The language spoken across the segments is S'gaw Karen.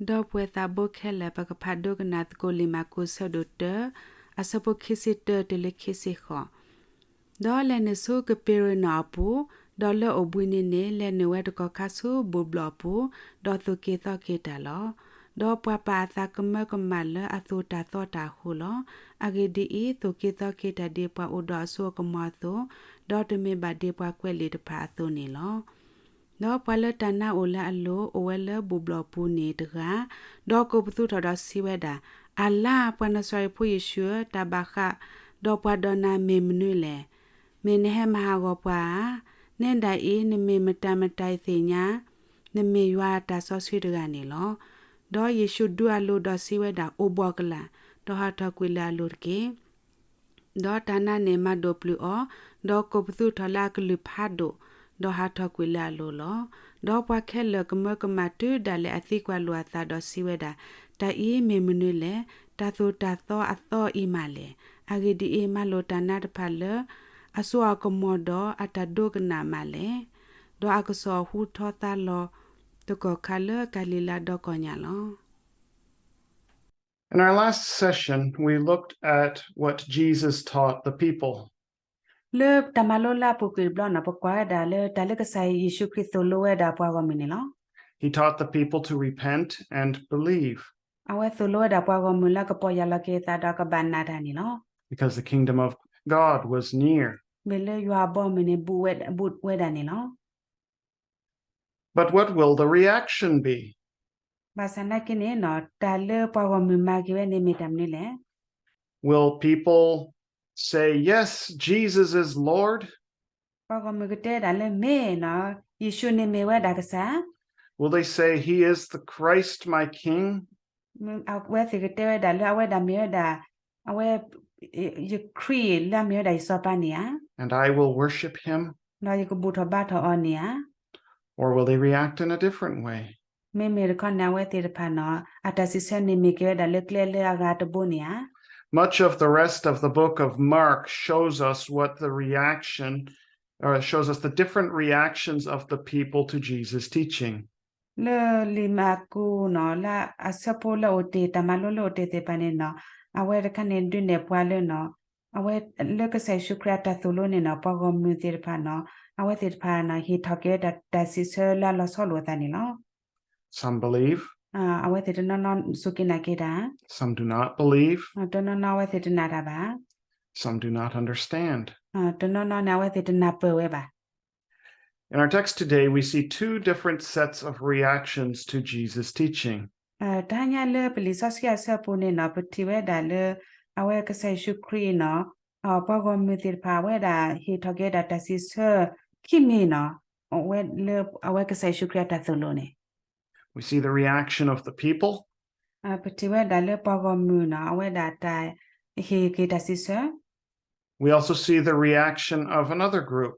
ဒီးပဝဲသးဘိခဲလၢာ် ပကဖးဒိကနၣ်သကိးလံာ်မၢ်ကူး အဆၢဒိၣ်တၢ, အဆၢဖိခံဆံတၢတုၤလၢခံဆံဃိး. ဒီးလဲၤနုာ်ဆူကပ့းရနီၣ်အပူၤ, ဒီးလၢအိၣ်ဘှံးနံၤန့ၣ် လဲၤနုာ်ဝဲတကီၢ်ခါဆူဘူၣ်ဘျီၣ်အပူၤ, ဒီးသူၣ်က့ၤသီက့ၤတၢ်လီၤ. ဒီးပှၤပာ်အသးကမၢကမၣ်လၢအသူၣ်တၢ်သီတၢ်အဃိလီၤ. အဂ့ၢ်ဒ်အံၤ, သူၣ်က့ၤသီက့ၤတၢ်ဒ်ပှၤအိၣ်ဒီးအစိအကမီၤအသိး, ဒီးတမ့ၢ်ဘၣ်ဒ်ပှၤကွဲးလံာ်တဖၣ်အသိးန့ၣ်လီၤ. ဒီးပှၤလၢတၢ်နါအိၣ်လၢအလိၤ အိၣ်ဝဲလၢဘူၣ်ဘျီၣ်အပူၤန့ၣ်တဂၤ, ဒီးကိးပသူထီၣ်ဒီးစံးဝဲဒၣ်, အလါ, ပှၤနစၤရ့းဖိယ့ၣ်ၡူးဧၢ, တၢ်ဘၣ်ဃးဒီးပှၤဒီးနၤမ့ၢ်မနုၤလဲၣ်. မ့ၢ်နဟဲမၤဟးဂီၤပှၤဧါ. နဲဒၣ်အံၤ နမ့ၢ်မတၤမတၤအံၤသ့ၣ်ညါ, နမ့ၢ်ယွၤအတၢ်စီဆှံတဂၤန့ၣ်လီၤ. ဒီးယ့ၣ်ၡူးဒုးအလိၤဒီးစံးဝဲဒၣ်, အိၣ်ဘှီၣ်ကလာ်, ဒီးဟးထီၣ်ကွံာ်လၢအလိၤတက့ၢ်. ဒီးတၢ်နါန့ၣ်မၤဒိၣ်ပျုၢ်အီၤ, ဒီးကိးပသူထီၣ်လၢအကလုၢ်ဖးဒိၣ်, ဒီးဟးထီၣ်ကွံာ်လၢအလိၤလီၤ. ဒီးပှၤခဲလၢာ်ကမၢကမၣ်တုၤဒၣ်လဲာ်အသံကွၢ်လိာ်အသးဒီးစံးဝဲဒၣ်, တၢ်အံၤမ့ၢ်မနုၤလဲၣ်. တၢ်သူၣ်တၢ်သီအသီအံၤမးလဲၣ်. အဂ့ၢ်ဒ်အံၤ, မၤလိာ်တၢ်နါတဖၣ်လၢအစိအကမီၤဒီးအတၢ်ဒိကနၣ်မးလဲၣ်. ဒီးအကစီၣ်ဟူထီသါလီၤတကီၢ်ခါလၢကၤလံၤလါဒီကီၢ်ညါလီၤ. In our last session, we looked at what Jesus taught the people. လၢတၢ်မၤလိလၢအပူၤကွံာ်တဘျီန့ၣ် ပကွၢ်ဝဲဒၣ်လၢတၢ်လၢကစၢ်ယ့ၣ်ၡူးခရံာ်သိၣ်လိဝဲဒၣ်ပှၤဂီၢ်မုၢ်န့ၣ်လီၤ. He taught the people to repent and believe. အဝဲသိၣ်လိဝဲဒၣ်ပှၤဂီၢ်မုၢ်လၢကပီၢ်ယၢ်လီၤက့ၤအသးဒီးကဘၣ်နာ်တၢ်န့ၣ်လီၤ. Because the kingdom of God was near. မ့ၢ်လၢယွၤအဘီအမုၢ်န့ၣ် ဘူးဝဲဒၣ်န့ၣ်လီၤ. But what will the reaction be? ဘၣ်ဆၣ်နာ်က့န့ၣ် တၢ်လၢပှၤဂီၢ်မုၢ်မၤက့ၤဝဲန့ၣ်မ့ၢ်တၢ်မနုၤလဲၣ်. Will people say, Yes, Jesus is Lord? ပှၤဂီၢ်မုၢ်ကတဲဒၣ်လၢမ့ၢ်နီၤ, ယ့ၣ်ၡူးန့ၣ်မ့ၢ်ဝဲဒၣ်ကစၢ်. Will they say, He is the Christ, my King? အဝဲသ့ၣ်ကတဲဝဲဒၣ်လၢအဝဲဒၣ်မ့ၢ်ဝဲဒၣ်, အဝဲ, ယခရံာ်လၢအမ့ၢ်ဝဲဒၣ်ယစီၤပၤန့ၣ်ဧါ. And I will worship him. ဒီးယကဘူၣ်ထီၣ်ဘါထီၣ်အီၤန့ၣ်ဧါ. Or will they react in a different way? မ့မ့ၢ်တခီန့ၣ် အဝဲသ့ၣ်တဖၣ်နီၤ, အတၢ်စံးဆၢန့ၣ်မ့ၢ်က့ၤဝဲဒၣ်လၢကျဲလၢအဂၤတဘိန့ၣ်ဧါ. Much of the rest of the book of Mark shows us what the reaction, uh, shows us the different reactions of the people to Jesus' teaching. လၢလံာ်မၢ်ကူးနီၤ, လၢအဆၢဖိလၢအိၣ်တ့ၢ် တၢ်မၤလိလၢအိၣ်တ့ၢ်သ့ၣ်တဖၣ်န့ၣ်နီၤ, အဝဲတခါန့ၣ်ဒုးနဲၣ်ပှၤလၢနီၤ, အဝဲလၢကစၢ်ယ့ၣ်ၡူးခရံာ်အတၢ်သိၣ်လိန့ၣ်နီၤ, ပှၤဂီၢ်မုၢ်သ့ၣ်တဖၣ်နီၤ, အဝဲသ့ၣ်တဖၣ်နီၤ ဟ့ၣ်ထီၣ်က့ၤဝဲဒၣ်တၢ်စံးဆၢလၢအလီၤဆီလိာ်အသးန့ၣ်လီၤ. Some believe. အဝဲသ့ၣ်တနီၤနီၤစူၢ်က့ၤနာ်က့ၤတၢ်. Some do not believe. တနီၤနီၤအဝဲသ့ၣ်တနာ်တၢ်ဘၣ်. Some do not understand. တနီၤနီၤန့ၣ် အဝဲသ့ၣ်တနၢ်ပၢၢ်ဝဲဘၣ်. In our text today, we see two different sets of reactions to Jesus' teaching. တဟါညါလၢပလံာ်စီဆှံအဆၢပူၤန့ၣ်နီၤ, ပထံၣ်ဝဲဒၣ်လၢ အဝဲကစၢ်ယ့ၣ်ၡူးခရံာ်နီၤ, ပှၤဂီၢ်မုၢ်သ့ၣ်တဖၣ် အဝဲဒၣ်ဟ့ၣ်ထီၣ်က့ၤဒၣ်တၢ်စံးဆၢခံမံၤနီၤ, ဝဲလၢအဝဲကစၢ်ယ့ၣ်ၡူးခရံာ်အတၢ်သိၣ်လိန့ၣ်. We see the reaction of the people. ပထံၣ်ဝဲဒၣ်လၢပှၤဂီၢ်မုၢ်နီၤ, အဝဲဒၣ်တၢ်ဟ့ၣ်က့ၤတၢ်စံးဆၢ We also see the reaction of another group.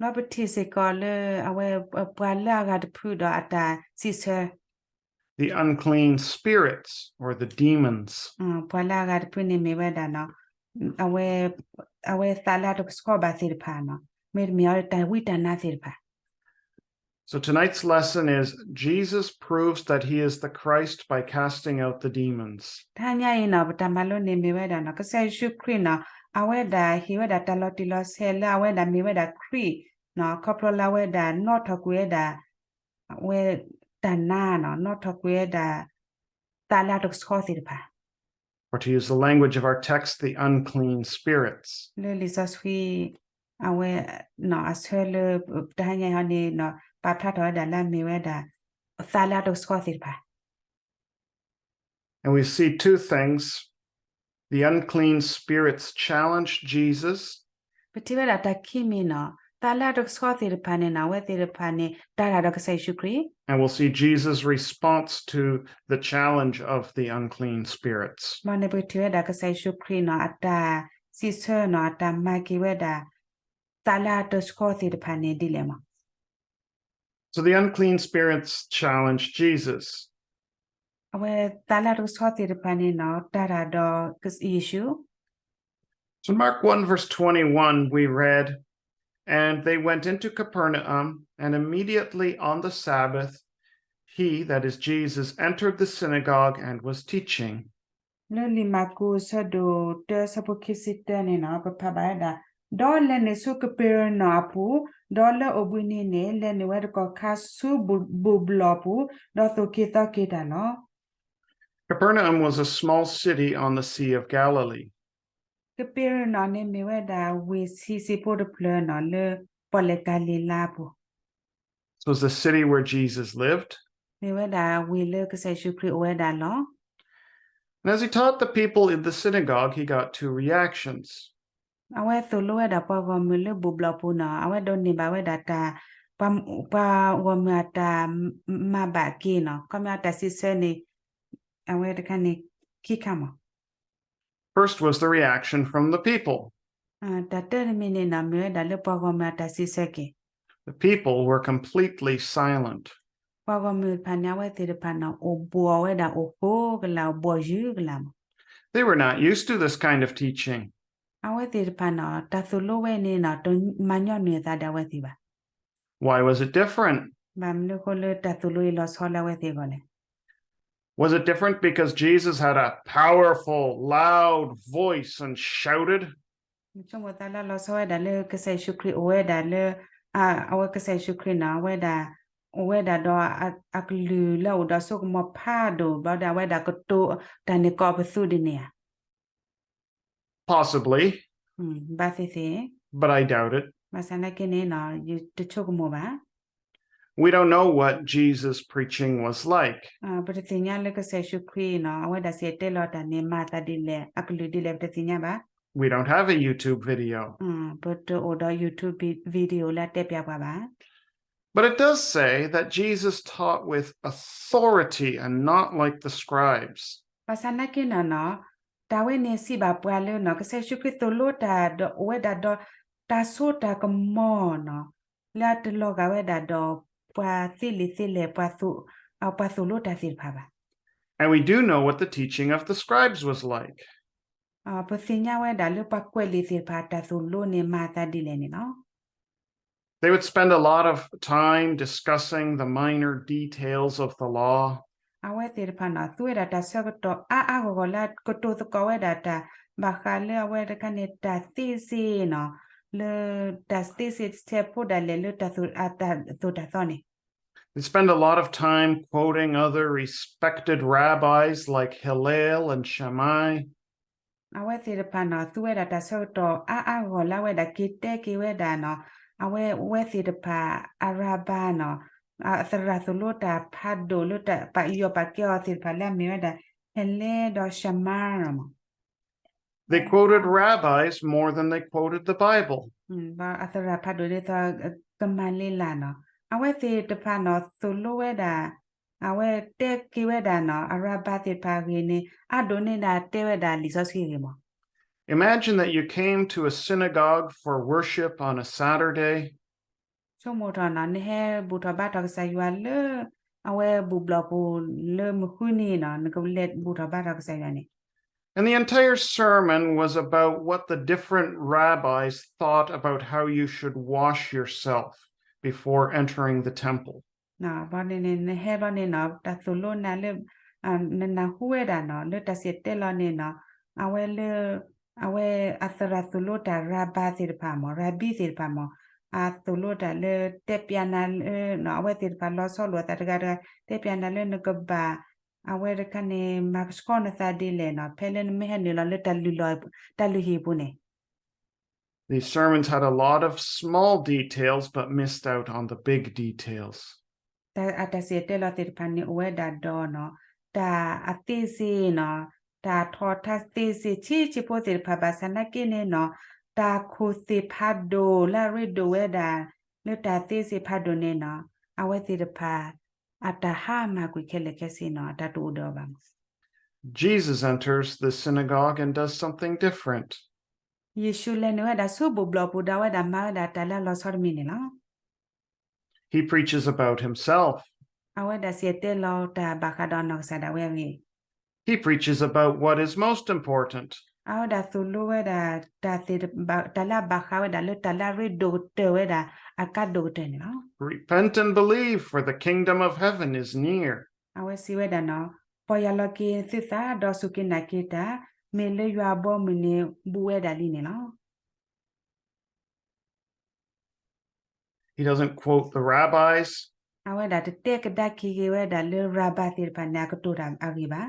ဒီးပထံၣ်စ့ၢ်ကီးလၢအဝဲပှၤလၢအဂၤတဖုဒီးအတၢ်စံးဆၢ The unclean spirits or the demons. ပှၤလၢအဂၤတဖုန့ၣ်မ့ၢ်ဝဲဒၣ်နီၤ, အဝဲ, အဝဲသးလၢအတကဆှီဘၣ်သ့ၣ်တဖၣ်နီၤ, မ့တမ့ၢ်အီၤတၢ်ဝံတၢ်နါသ့ၣ်တဖၣ် So tonight's lesson is Jesus proves that he is the Christ by casting out the demons. တဟါညါအံၤနီၤ ပတၢ်မၤလိန့ၣ်မ့ၢ်ဝဲဒၣ်နီၤ, ကစၢ်ယ့ၣ်ၡူးခရံာ်နီၤ အဝဲဒၣ်ဟ့ၣ်ဝဲဒၣ်တၢ်လီၤတံၢ်လီၤဆဲးလၢအဝဲဒၣ်မ့ၢ်ဝဲဒၣ်ခရံာ်နီၤ, ခီဖျိလၢအဝဲဒၣ်နီၣ်ထီၣ်ကွံာ်ဝဲဒၣ် အဝဲတၢ်နါနီၤ, နီၣ်ထီၣ်ကွံာ်ဝဲဒၣ် သးလၢအတကဆှီသ့ၣ်တဖၣ် Or to use the language of our text, the unclean spirits. လၢလံာ်စီဆှံ အဝဲ အဆၢလၢတဟါညါအံၤန့ၣ် ပာ်ဖျါထီၣ်ဝဲဒၣ်လၢအမ့ၢ်ဝဲဒၣ် သးလၢအတကဆှီသ့ၣ်တဖၣ် And we see two things. The unclean spirits challenge Jesus. ပထံၣ်ဝဲဒၣ်တၢ်ခံမံၤနီၤ, သးလၢအတကဆှီသ့ၣ်တဖၣ်န့ၣ်နီၤ အဝဲသ့ၣ်တဖၣ်န့ၣ် တၢ်ရၢ်ဒီးကစၢ်ယ့ၣ်ၡူးခရံာ် And we'll see Jesus' response to the challenge of the unclean spirits. ဘၣ်န့ၣ် ပကထံၣ်ဝဲဒၣ်ကစၢ်ယ့ၣ်ၡူးခရံာ်နီၤ အတၢ်စံးဆၢနီၤ အတၢ်မၤက့ၤဝဲဒၣ် သးလၢအတကဆှီသ့ၣ်တဖၣ်န့ၣ်ဒ်လဲၣ်မး So the unclean spirits challenge Jesus. အဝဲသးလၢအတကဆှီသ့ၣ်တဖၣ်န့ၣ်နီၤ တၢ်ရၢ်ဒီးယ့ၣ်ၡူး So Mark one verse twenty-one, we read, And they went into Capernaum, and immediately on the Sabbath, He, that is Jesus, entered the synagogue and was teaching. လၢလံာ်မၢ်ကူးအဆၢဒိၣ်တၢအဆၢဖိခံဆံတၢန့ၣ်နီၤ ပဖးဘၣ်ဝဲဒၣ်, ဒီးလဲၤနုာ်ဆူကပ့းရနီၣ်အပူၤ, ဒီးလၢအိၣ်ဘှံးနံၤန့ၣ် လဲၤနုာ်ဝဲတကီၢ်ခါဆူဘူၣ်ဘျီၣ်ပူၤ, ဒီးသူၣ်က့ၤသီက့ၤတၢ်လီၤ. Capernaum was a small city on the Sea of Galilee. ကပ့းရနီၣ်န့ၣ်မ့ၢ်ဝဲဒၣ်ဝ့ၢ်ဆံးဆံးဖိတဖျၢၣ်နီၤ လၢပီၣ်လဲၣ်ကၤလံၤလါအပူၤ. This was the city where Jesus lived. မ့ၢ်ဝဲဒၣ်ဝ့ၢ်လၢကစၢ်ယ့ၣ်ၡူးခရံာ်အိၣ်ဝဲဒၣ်လီၤ. And as he taught the people in the synagogue, he got two reactions. အဝဲသိၣ်လိဝဲဒၣ်ပှၤဂီၢ်မုၢ်လၢဘူၣ်ဘျီၣ်ပူၤနီၤ အဝဲဒိးန့ၢ်ဘၣ်ဝဲဒၣ်တၢ်, ပှၤဂီၢ်မုၢ်အတၢ်မၤဘၣ်က့ၤနီၤ ခီပညီတၢ်စံးဆၢန့ၣ်, အဝဲတခါန့ၣ်ခံခါမး. First was the reaction from the people. တၢ်တၢတမံၤန့ၣ်နီၤ မ့ၢ်ဝဲဒၣ်လၢပှၤဂီၢ်မုၢ်အတၢ်စံးဆၢက့ၤ. The people were completely silent. ပှၤဂီၢ်မုၢ်တဖၣ်န့ၣ် အဝဲသ့ၣ်တဖၣ်နီၤ အိၣ်ဘှီၣ်ဝဲဒၣ်အိၣ်ဃိကလာ် အိၣ်ဘှီၣ်ယုၢ်ကလာ်မး. They were not used to this kind of teaching. အဝဲသ့ၣ်တဖၣ်နီၤ တၢ်သိၣ်လိဝဲန့ၣ်နီၤ တမၤညီနုၢ်အသးဒီးအဝဲသ့ၣ်ဘၣ်. Why was it different? ဘၣ်မနုၤအဃိလၢတၢ်သိၣ်လိအံၤလီၤဆီလၢအဝဲသ့ၣ်အဂီၢ်လဲၣ်. Was it different because Jesus had a powerful, loud voice and shouted? ဆိကမိၣ်သးလၢလီၤဆီဝဲဒၣ်လၢကစၢ်ယ့ၣ်ၡူးခရံာ်အိၣ်ဝဲဒၣ်လၢ, အဝဲကစၢ်ယ့ၣ်ၡူးခရံာ်နီၤ အဝဲဒၣ်, အိၣ်ဝဲဒၣ်ဒီး, အကလုၢ်လၢအအိၣ်ဒီးစိကမီၤဖးဒိၣ် ဘျီဒီးအဝဲဒၣ်ကတိၤတၢ်န့ၣ်ကိးပသူဒ်န့ၣ်ဧါ. Possibly, ဘၣ်သ့ၣ်သ့ၣ်, but I doubt it. ဘၣ်ဆၣ်နာ်က့န့ၣ်နီၤ ယတဆိကမိၣ်ဘၣ်. We don't know what Jesus' preaching was like. ပတသ့ၣ်ညါလၢကစၢ်ယ့ၣ်ၡူးခရံာ်နီၤ အဝဲဒၣ်စံၣ်တဲၤတဲလီၤတၢ်န့ၣ် မၤအသးဒ်လဲၣ် အကလုၢ်ဒ်လဲၣ် ပတသ့ၣ်ညါဘၣ်. We don't have a YouTube video. ပတအိၣ်ဒီး YouTube video လၢအတဲပျးပှၤဘၣ်. But it does say that Jesus taught with authority and not like the scribes. ဘၣ်ဆၣ်နာ်က့နီၤနီၤ, တၢ်ဝဲန့ၣ်စံးဘၣ်ပှၤလၢနီၤ ကစၢ်ယ့ၣ်ၡူးခရံာ်သိၣ်လိတၢ်ဒီးအိၣ်ဝဲဒၣ်ဒီး တၢ်စိတၢ်ကမီၤနီၤ လၢအတလီၤဂာ်ဝဲဒၣ်ဒီး ပှၤသ့လံာ်သ့လဲၢ် ပှၤသိၣ်လိတၢ်သ့ၣ်တဖၣ်ဘၣ်. And we do know what the teaching of the scribes was like. ပသ့ၣ်ညါဝဲဒၣ်လၢပှၤကွဲးလံာ်သ့ၣ်တဖၣ် တၢ်သိၣ်လိန့ၣ် မၤအသးဒ်လဲၣ်န့ၣ်လီၤ. They would spend a lot of time discussing the minor details of the law. အဝဲသ့ၣ်တဖၣ်နီၤ သူဝဲဒၣ်တၢ်ဆၢကတီၢ်အါအါဂီၢ်ဂီၢ်လၢကတိၤသကိးဝဲဒၣ်တၢ် ဘၣ်ဃးလၢအဝဲတခါန့ၣ် တၢ်သ့စ့နီၤ လၢတၢ်သ့စ့တဆဲးဖိဒၣ်လဲာ်လၢတၢ်သိၣ်တၢ်သီန့ၣ် They spend a lot of time quoting other respected rabbis like Hillel and Shammai. အဝဲသ့ၣ်တဖၣ်နီၤ သူဝဲဒၣ်တၢ်ဆၢကတီၢ်အါအါဂီၢ်ဂီၢ်လၢအဝဲဒၣ်က့ၤတဲက့ၤဝဲဒၣ်နီၤ အဝဲသ့ၣ်တဖၣ်အရၤဘၤနီၤ အသရၣ်သိၣ်လိတၢ်ဖးဒိၣ်လၢတၢ်ပာ်အံၤအီၤပာ်ကဲအီၤသ့ၣ်တဖၣ်လၢအမ့ၢ်ဝဲဒၣ် Hillel ဒီး Shammai မး They quoted rabbis more than they quoted the Bible. အသရၣ်ဖးဒိၣ်ဒ်သိး ကမၤလ့လးနီၤ အဝဲသ့ၣ်တဖၣ်နီၤ သိၣ်လိဝဲဒၣ် အဝဲတဲက့ၤဝဲဒၣ်နီၤ အရၤဘၤသ့ၣ်တဖၣ်အဂ့ၢ်န့ၣ် အါဒိၣ်န့ၢ်ဒၣ်တဲဝဲဒၣ်လံာ်စီဆှံအဂ့ၢ်မး. Imagine that you came to a synagogue for worship on a Saturday. ဆိကမိၣ်ထီၣ်နီၤ နဟဲဘူၣ်ထီၣ်ဘါထီၣ်ကစၢ်ယွၤလၢ အဝဲဘူၣ်ဘျီၣ်ပူၤလၢမုၢ်ဃုနံၤနီၤ နကလဲၤဘူၣ်ထီၣ်ဘါထီၣ်ကစၢ်ယွၤန့ၣ် And the entire sermon was about what the different rabbis thought about how you should wash yourself before entering the temple. ဘီန့ၣ်န့ၣ် နဟဲဘီန့ၣ်နီၤ တၢ်သိၣ်လိနၤလၢ နနၢ်ဟူဝဲဒၣ်နီၤ လၢတၢ်စံၣ်တဲၤတဲလီၤန့ၣ်နီၤ အဝဲလၢ အဝဲအသရၣ်သိၣ်လိတၢ်ရၤဘၤသ့ၣ်တဖၣ်မး ရၤဘံသ့ၣ်တဖၣ်မး အသိၣ်လိတၢ်လၢတဲပျးနၤလၢ အဝဲသ့ၣ်တဖၣ်လီၤဆီလိာ်အသးတဂၤတဂၤ တဲပျးနၤလၢနကဘၣ် အဝဲတခါန့ၣ် မၤကဆှီနသးဒ်လဲၣ်နီၤ ဖဲလၢနမ့ၢ်ဟဲနုာ်လီၤလၢ တၢ်လုၢ်ဟံၣ်အပူၤန့ၣ် These sermons had a lot of small details but missed out on the big details. အတၢ်စံၣ်တဲၤတဲလီၤသ့ၣ်တဖၣ်န့ၣ် အိၣ်ဝဲဒၣ်ဒီးနီၤ တၢ်အသ့စ့နီၤ တၢ်ထီၣ်ထီသ့စ့ဆံးဆံးဖိသ့ၣ်တဖၣ်ဘၣ်ဆၣ်နာ်က့န့ၣ်နီၤ တၢ်ခိၣ်သ့ၣ်ဖးဒိၣ်လၢအရ့ဒိၣ်ဝဲဒၣ် လၢတၢ်သ့စ့ဖးဒိၣ်န့ၣ်နီၤ အဝဲသ့ၣ်တဖၣ် အတၢ်ဟါမၢ်ကွံာ်ခဲလၢာ်ခဲဆ့နီၤ အတၢ်တအိၣ်ဒီးအီၤဘၣ်မး Jesus enters the synagogue and does something different. ယ့ၣ်ၡူးလဲၤနုာ်ဝဲဒၣ်ဆူဘူၣ်ဘျီၣ်ပူၤဒီးအဝဲဒၣ်မၤဝဲဒၣ်တၢ်လၢအလီၤဆီတမံၤန့ၣ်လီၤ. He preaches about himself. အဝဲဒၣ်စံၣ်တဲၤတဲလီၤတၢ်ဘၣ်ဃးဒီးအနီၢ်ကစၢ်ဒၣ်ဝဲအဂ့ၢ် He preaches about what is most important. အဝဲဒၣ်သိၣ်လိဝဲဒၣ် တၢ်သ့ၣ်တဖၣ် တၢ်လၢအဘၣ်ဃးဝဲဒၣ်လၢတၢ်လၢအရ့ဒိၣ်ကတၢၢ်ဝဲဒၣ် အကါဒိၣ်ကတၢၢ်န့ၣ်လီၤ. Repent and believe, for the kingdom of heaven is near. အဝဲစံးဝဲဒၣ်နီၤ, ပီၢ်ယၢ်လီၤက့ၤသုသး ဒီးစူၢ်က့ၤနာ်က့ၤတၢ်, မ့ၢ်လၢယွၤအဘီအမုၢ်န့ၣ် ဘူးဝဲဒၣ်လံန့ၣ်လီၤ. He doesn't quote the rabbis. အဝဲဒၣ်တတဲကဒါက့ၤက့ၤဝဲဒၣ်လၢ ရၤဘၤသ့ၣ်တဖၣ်န့ၣ် အကတိၤတၢ်အဂ့ၢ်ဘၣ်.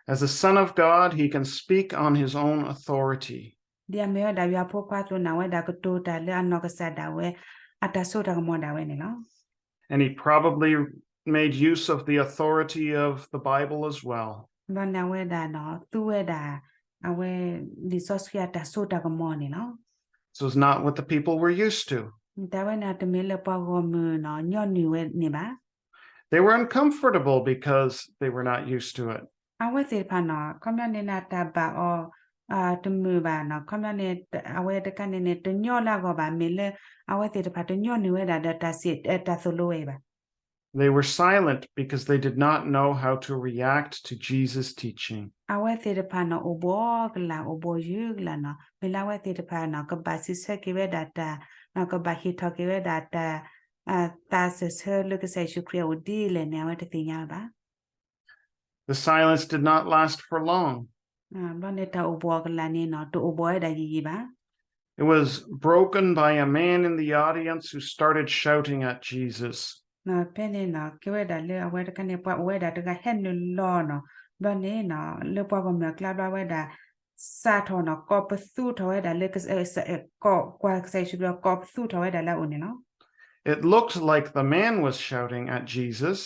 As the Son of God, he can speak on his own authority. ဒ်အမ့ၢ်ဝဲဒၣ်ယွၤဖိခွါအသိးန့ၣ် အဝဲဒၣ်ကတိၤတၢ်လၢအနီၢ်ကစၢ်ဒၣ်ဝဲ အတၢ်စိတၢ်ကမီၤဒၣ်ဝဲန့ၣ်လီၤ. And he probably made use of the authority of the Bible as well. ဘျီန့ၣ်အဝဲဒၣ်နီၤ သူဝဲဒၣ် အဝဲ လံာ်စီဆှံအတၢ်စိတၢ်ကမီၤန့ၣ်လီၤ. This was not what the people were used to. တၢ်ဝဲန့ၣ်တမ့ၢ်လၢပှၤဂီၢ်မုၢ်နီၤ ညီနုၢ်ဝဲန့ၣ်ဘၣ်. They were uncomfortable because they were not used to it. အဝဲသ့ၣ်တဖၣ်နီၤ ခီပညီန့ၣ်န့ၣ် တၢ်ဘၣ်အီၤ တမုာ်ဘၣ်နီၤ ခီပညီန့ၣ် အဝဲတခါန့ၣ်န့ၣ် တညီလၢအဂီၢ်ဘၣ် မ့ၢ်လၢ အဝဲသ့ၣ်တဖၣ်တညီနုၢ်ဝဲဒၣ်ဒီးတၢ်စံး တၢ်သိၣ်လိဝဲအံၤဘၣ်. They were silent because they did not know how to react to Jesus' teaching. အဝဲသ့ၣ်တဖၣ်နီၤ အိၣ်ဘှီကလာ် အိၣ်ဘှီယုၤကလာ်နီၤ မ့ၢ်လၢအဝဲသ့ၣ်တဖၣ်နီၤ ကဘၣ်စံးဆၢက့ၤဝဲဒၣ်တၢ် ကဘၣ်ဟ့ၣ်ထီၣ်က့ၤဝဲဒၣ်တၢ် သးစၢၢ်ဆၢလၢကစၢ်ယ့ၣ်ၡူးခရံာ်အအိၣ်ဒ်လဲၣ်န့ၣ် အဝဲတသ့ၣ်ညါဝဲဘၣ်. The silence did not last for long. ဘျီန့ၣ်တၢ်အိၣ်ဘှီကလာ်န့ၣ်နီၤ တအိၣ်ဘှီဝဲဒၣ်ယံာ်ယံာ်ဘၣ်. It was broken by a man in the audience who started shouting at Jesus. ဖဲန့ၣ်နီၤ ကဲဝဲဒၣ်လၢအဝဲတခါန့ၣ် ပှၤအိၣ်ဝဲဒၣ်တဂၤဟဲနုာ်လီၤနီၤ ဘျီန့ၣ်နီၤ လၢပှၤဂီၢ်မုၢ်အကျါဘျီဝဲဒၣ် စးထီၣ်နီၤ ကိးပသူထီၣ်ဝဲဒၣ်လၢ ကွၢ်ကစၢ်ယ့ၣ်ၡူးခရံာ်အကိးပသူထီၣ်ဝဲဒၣ်လၢအအိၣ်န့ၣ်လီၤ. It looked like the man was shouting at Jesus.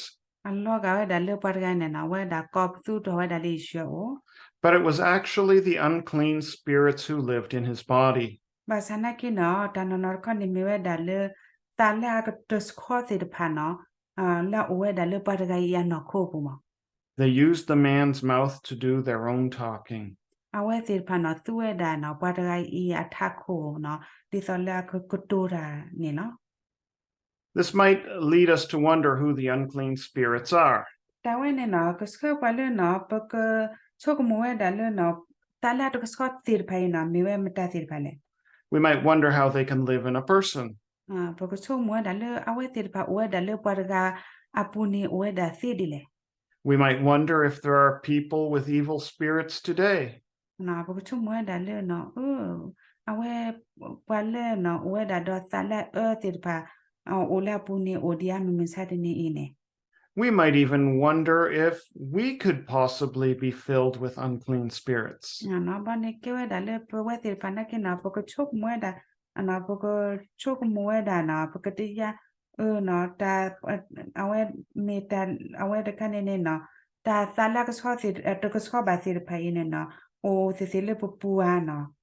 အလီၤဂာ်ဝဲဒၣ်လၢပှၤတဂၤန့ၣ်နီၤ အဝဲဒၣ်ကိးပသူထီၣ်ဝဲဒၣ်လၢယ့ၣ်ၡူးအအိၣ် But it was actually the unclean spirits who lived in his body. ဘၣ်ဆၣ်နာ်က့နီၤ တၢ်နီၢ်နီၢ်တခီန့ၣ်မ့ၢ်ဝဲဒၣ်လၢ သးလၢအကတၢၢ်ဆှီသ့ၣ်တဖၣ်နီၤ လၢအအိၣ်ဝဲဒၣ်လၢပှၤတဂၤအံၤအနီၢ်ခိအပူၤမး They used the man's mouth to do their own talking. အဝဲသ့ၣ်တဖၣ်နီၤ သူဝဲဒၣ်နီၤ ပှၤတဂၤအံၤအထးခိၣ်နီၤ ဒ်သိးလၢအကကတိၤတၢ်န့ၣ်လီၤ. This might lead us to wonder who the unclean spirits are. တၢ်ဝဲန့ၣ်နီၤ ကဆှၢပှၤလၢနီၤ ပကဆိကမိၣ်ဝဲဒၣ်လၢနီၤ သးလၢအတကဆှီသ့ၣ်တဖၣ်အံၤနီၤ မ့ၢ်ဝဲမတၤသ့ၣ်တဖၣ်လဲၣ်. We might wonder how they can live in a person. ပကဆိကမိၣ်ဝဲဒၣ်လၢအဝဲသ့ၣ်တဖၣ်အိၣ်ဝဲဒၣ်လၢပှၤတဂၤအပူၤန့ၣ် အိၣ်ဝဲဒၣ်သ့ဒ်လဲၣ်. We might wonder if there are people with evil spirits today. ပကဆိကမိၣ်ဝဲဒၣ်လၢ အဝဲ ပှၤလၢနီၤ အိၣ်ဝဲဒၣ်ဒီးသးလၢအအၢသ့ၣ်တဖၣ် အိၣ်လၢအပူၤန့ၣ် အိၣ်ဒံးဧါ မုၢ်မဆါတနံၤအံၤန့ၣ် We might even wonder if we could possibly be filled with unclean spirits. ဘျီန့ၣ်ကဲဝဲဒၣ်လၢပဝဲသ့ၣ်တဖၣ်နာ်က့နီၤ ပကဆိကမိၣ်ဝဲဒၣ် ပကဆိကမိၣ်ဝဲဒၣ်နီၤ ပကတဲယါ အၢနီၤ တၢ် အဝဲမ့ၢ်တၢ် အဝဲတခါန့ၣ်န့ၣ်နီၤ တၢ်သးလၢအကဆှီသ့ၣ် တကဆှီဘၣ်သ့ၣ်တဖၣ်အံၤန့ၣ်နီၤ အိၣ်သ့ၣ်သ့ၣ်လၢပပူၤဧါနီၤ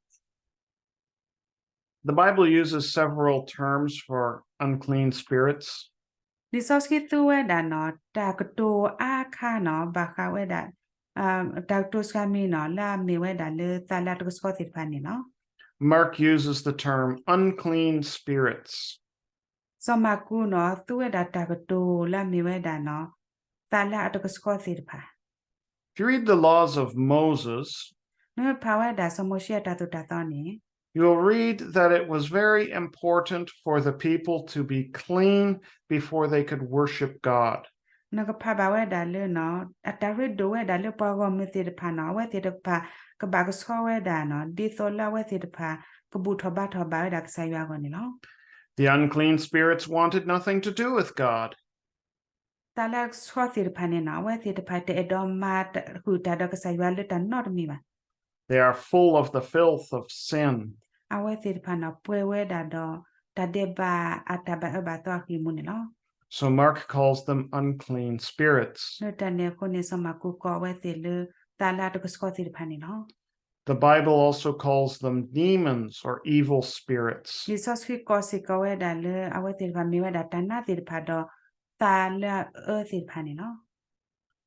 The Bible uses several terms for unclean spirits. လံာ်စီဆှံသူဝဲဒၣ်နီၤ တၢ်ကတိၤအါခါနီၤ ဘၣ်ဃးဝဲဒၣ် တၢ်ကတိၤစှၤမံၤနီၤ လၢအမ့ၢ်ဝဲဒၣ်လၢသးလၢအတကဆှီသ့ၣ်တဖၣ်န့ၣ်လီၤ. Mark uses the term unclean spirits. စီၤမၢ်ကူးနီၤ သူဝဲဒၣ်တၢ်ကတိၤလၢအမ့ၢ်ဝဲဒၣ်နီၤ သးလၢအတကဆှီသ့ၣ်တဖၣ် If you read the laws of Moses, နဖးဝဲဒၣ်စီၤမိၤၡ့အတၢ်သိၣ်တၢ်သီန့ၣ် you will read that it was very important for the people to be clean before they could worship God. နကဖးဘၣ်ဝဲဒၣ်လၢနီၤ အတၢ်ရ့ဒိၣ်ဝဲဒၣ်လၢပှၤဂီၢ်မုၢ်သ့ၣ်တဖၣ်နီၤ အဝဲသ့ၣ်တဖၣ် ကဘၣ်ကဆှီဝဲဒၣ်နီၤ ဒ်သိးလၢအဝဲသ့ၣ်တဖၣ် ကဘူၣ်ထီၣ်ဘါထီၣ်ဘၣ်ဝဲဒၣ်ကစၢ်ယွၤအဂီၢ်န့ၣ်လီၤ. The unclean spirits wanted nothing to do with God. သးလၢအကဆှီသ့ၣ်တဖၣ်န့ၣ်နီၤ အဝဲသ့ၣ်တဖၣ်တအဲၣ်ဒိးမၤဃုာ်တၢ်ဒီးကစၢ်ယွၤလၢတၢ်နီတမံၤဘၣ်. They are full of the filth of sin. အဝဲသ့ၣ်တဖၣ်နီၤ ပှဲၤဝဲဒၣ်ဒီး တၢ်ဒဲးဘးအတၢ်ဘၣ်အၢဘၣ်သီအဃံအမူန့ၣ်လီၤ. So Mark calls them unclean spirits. လၢတၢ်န့ၣ်အဃိန့ၣ် စီၤမၢ်ကူးကိးအဝဲသ့ၣ်လၢ သးလၢအတကဆှီသ့ၣ်တဖၣ်န့ၣ်လီၤ. The Bible also calls them demons or evil spirits. လံာ်စီဆှံကိးစ့ၢ်ကီးဝဲဒၣ်လၢ အဝဲသ့ၣ်တဖၣ်မ့ၢ်ဝဲဒၣ်တၢ်နါသ့ၣ်တဖၣ်ဒီး သးလၢအအၢသ့ၣ်တဖၣ်န့ၣ်လီၤ.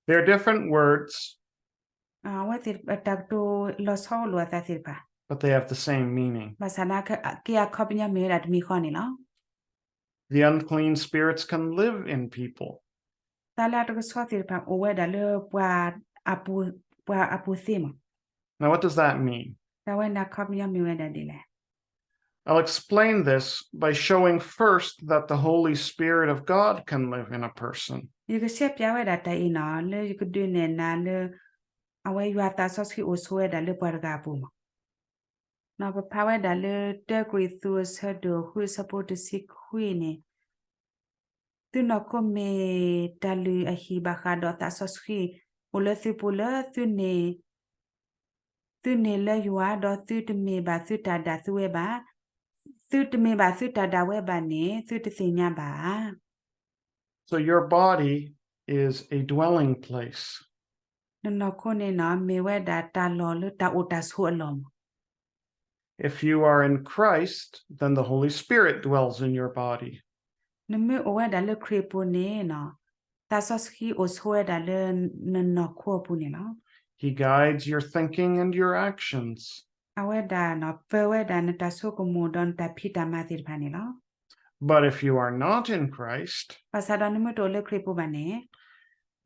They are different words, အဝဲသ့ၣ်တဖၣ် တၢ်ကတိၤလီၤဆီလိာ်အသးသ့ၣ်တဖၣ် but they have the same meaning. ဘၣ်ဆၣ်နာ်က့အခီပညီမ့ၢ်ဝဲဒၣ်တမံၤဃီန့ၣ်လီၤ. The unclean spirits can live in people. သးလၢအတကဆှီသ့ၣ်တဖၣ် အိၣ်ဝဲဒၣ်လၢပှၤအပူၤ ပှၤအပူၤသ့မး. Now, what does that mean? တၢ်ဝဲန့ၣ်အခီပညီမ့ၢ်ဝဲဒၣ်ဒ်လဲၣ်. I'll explain this by showing first that the Holy Spirit of God can live in a person. ယကရှဲပၠးဝဲဒၣ်တၢ်အံၤနီၤ လၢယကဒုးနဲၣ်နၤလၢ အဝဲယွၤသးစီဆှံအိၣ်ဆိးဝဲဒၣ်လၢပှၤတဂၤအပူၤမး. နီၤ ပဖးဝဲဒၣ်လၢ တၢကရံၣ်သူး အဆၢဒိၣ်ဃု အဆၢဖိတဆံခွံန့ၣ်, သုနီၢ်ခိမ့ၢ်တၢ်လုၢ်အဟံၣ်ဘၣ်ဃးဒီးသးစီဆှံ အိၣ်လၢသုပူၤလၢ သုန့ၢ်လၢယွၤ ဒီးသုတမ့ၢ်ဘၣ်သုတၢ်ဒၣ်သုဝဲဘၣ်, သုတမ့ၢ်ဘၣ်သုတၢ်ဒၣ်ဝဲဘၣ်န့ၣ် သုတသ့ၣ်ညါဘၣ်ဧါ. So your body is a dwelling place. နနီၢ်ခိန့ၣ်နီၤ မ့ၢ်ဝဲဒၣ်တၢ်လီၢ်လၢတၢ်အိၣ်တၢ်ဆိးအလီၢ်မး. If you are in Christ, then the Holy Spirit dwells in your body. နမ့ၢ်အိၣ်ဝဲဒၣ်လၢခရံာ်အပူၤန့ၣ်နီၤ, သးစီဆှံအိၣ်ဆိးဝဲဒၣ်လၢနနီၢ်ခိအပူၤန့ၣ်လီၤ. He guides your thinking and your actions. အဝဲဒၣ်နီၤ ပၢဝဲဒၣ်နတၢ်ဆိကမိၣ်ဒီးနတၢ်ဖံးတၢ်မၤသ့ၣ်တဖၣ်န့ၣ်လီၤ. But if you are not in Christ, ဘၣ်ဆၣ်ဒီးနမ့ၢ်တအိၣ်လၢခရံာ်အပူၤဘၣ်န့ၣ်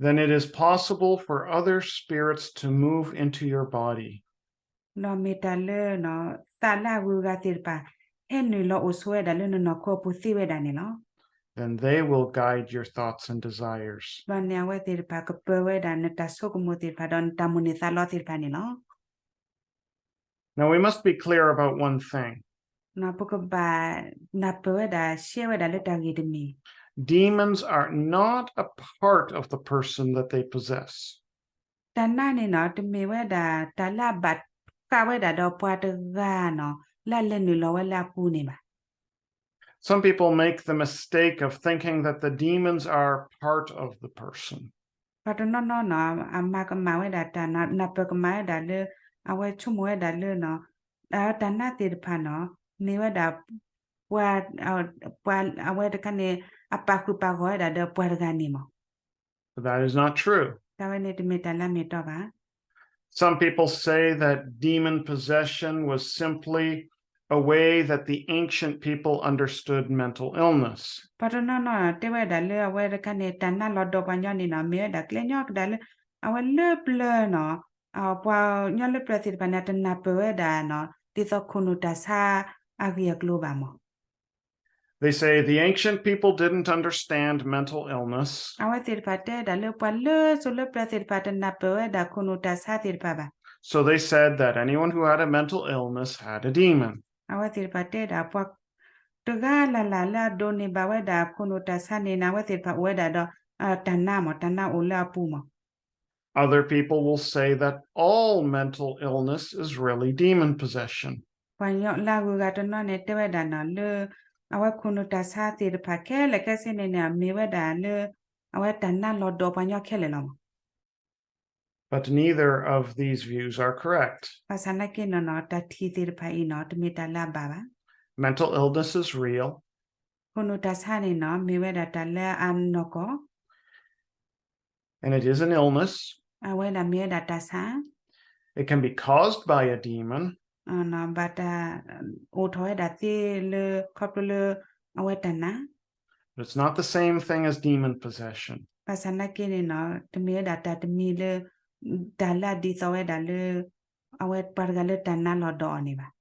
then it is possible for other spirits to move into your body. ဒီးမ့ၢ်တၢ်လၢ သးလၢအဂုၤအဂၤသ့ၣ်တဖၣ် ဟဲနုာ်လီၤအိၣ်ဆိးဝဲဒၣ်လၢနနီၢ်ခိအပူၤသ့ဝဲဒၣ်န့ၣ်လီၤ. Then they will guide your thoughts and desires. ဒီးန့ၣ်အဝဲသ့ၣ်တဖၣ်ကပၢဝဲဒၣ်နတၢ်ဆိကမိၣ်သ့ၣ်တဖၣ်ဒီးနတၢ်မိၣ်န့ၢ်သးလီသ့ၣ်တဖၣ်န့ၣ်လီၤ. Now we must be clear about one thing. ပကဘၣ်နၢ်ပၢၢ်ဝဲဒၣ် ရှဲဝဲဒၣ်လၢတၢ်ဂ့ၢ်တမံၤ Demons are not a part of the person that they possess. တၢ်နါန့ၣ်နီၤ တမ့ၢ်ဝဲဒၣ်တၢ်လၢအဘၣ်ဃးဝဲဒၣ်ဒီးပှၤတဂၤနီၤ လၢအလဲၤနုာ်လီၤဝဲလၢအပူၤန့ၣ်ဘၣ်. Some people make the mistake of thinking that the demons are part of the person. ပှၤတနီၤနီၤနီၤ အမၤကမၣ်ဝဲဒၣ်တၢ် နၢ်ပၢၢ်ကမၣ်ဝဲဒၣ်လၢ အဝဲဆိကမိၣ်ဝဲဒၣ်လၢနီၤ တၢ်တၢ်နါသ့ၣ်တဖၣ်နီၤ မ့ၢ်ဝဲဒၣ် ပှၤ ပှၤအဝဲတခါန့ၣ် အပာ်ဃုာ်ပာ်ဂီၢ်ဝဲဒၣ်ဒီးပှၤတဂၤန့ၣ်မး. But that is not true. တၢ်ဝဲန့ၣ်တမ့ၢ်တၢ်လၢအမ့ၢ်အတီဘၣ်. Some people say that demon possession was simply a way that the ancient people understood mental illness. ပှၤတနီၤနီၤတဲဝဲဒၣ်လၢအဝဲတခါန့ၣ် တၢ်နါလီၤဒီးပှၤညီန့ၣ်နီၤ မ့ၢ်ဝဲဒၣ်ကျဲညီကဒၣ်လၢ အဝဲလၢပျၢၤနီၤ ပှၤညီလၢပျၢၤသ့ၣ်တဖၣ်န့ၣ် တနၢ်ပၢၢ်ဝဲဒၣ်နီၤ ဒ်သိးခိၣ်နူာ်တၢ်ဆါအဂ့ၢ်အကျိၤဘၣ်မး. They say the ancient people didn't understand mental illness. အဝဲသ့ၣ်တဖၣ်တဲဒၣ်လၢပှၤလၢစိၤလၢပျၢၤသ့ၣ်တဖၣ်တနၢ်ပၢၢ်ဝဲဒၣ်ခိၣ်နူာ်တၢ်ဆါသ့ၣ်တဖၣ်ဘၣ်. So they said that anyone who had a mental illness had a demon. အဝဲသ့ၣ်တဖၣ်တဲဒၣ်ပှၤ တဂၤလၢ်လၢ်လၢအဒိးန့ၢ်ဘၣ်ဝဲဒၣ်ခိၣ်နူာ်တၢ်ဆါန့ၣ်နီၤ အဝဲသ့ၣ်တဖၣ်အိၣ်ဝဲဒၣ်ဒီး တၢ်နါမး တၢ်နါအိၣ်လၢအပူၤမး. Other people will say that all mental illness is really demon possession. ပှၤညီလၢအဂုၤအဂၤတနီၤန့ၣ်တဲဝဲဒၣ်နီၤလၢ အဝဲခိၣ်နူာ်တၢ်ဆါသ့ၣ်တဖၣ်ခဲလၢာ်ခဲဆ့န့ၣ်န့ၣ် မ့ၢ်ဝဲဒၣ်လၢ အဝဲတၢ်နါလီၤဒီးပှၤညီခဲလၢာ်လီၤမး. But neither of these views are correct. ဘၣ်ဆၣ်နာ်က့နီၤနီၤ တၢ်ထံၣ်သ့ၣ်တဖၣ်အံၤနီၤ တမ့ၢ်တၢ်လၢအဘၣ်ဘၣ်. Mental illness is real. ခိၣ်နူာ်တၢ်ဆါန့ၣ်နီၤ မ့ၢ်ဝဲဒၣ်တၢ်လၢအနီၢ်ကီၢ် And it is an illness. အဝဲဒၣ်မ့ၢ်ဝဲဒၣ်တၢ်ဆါ It can be caused by a demon. ဘၣ်တၢ်အိၣ်ထီၣ်ဝဲဒၣ်သ့လၢခီဖျိလၢ အဝဲတၢ်နါ But it's not the same thing as demon possession. ဘၣ်ဆၣ်နာ်က့န့ၣ်နီၤ တမ့ၢ်ဝဲဒၣ်တၢ်တမံၤလၢ တၢ်လၢအဒ်သိးဝဲဒၣ်လၢ အဝဲပှၤတဂၤလၢတၢ်နါလီၤဒီးအီၤန့ၣ်ဘၣ်.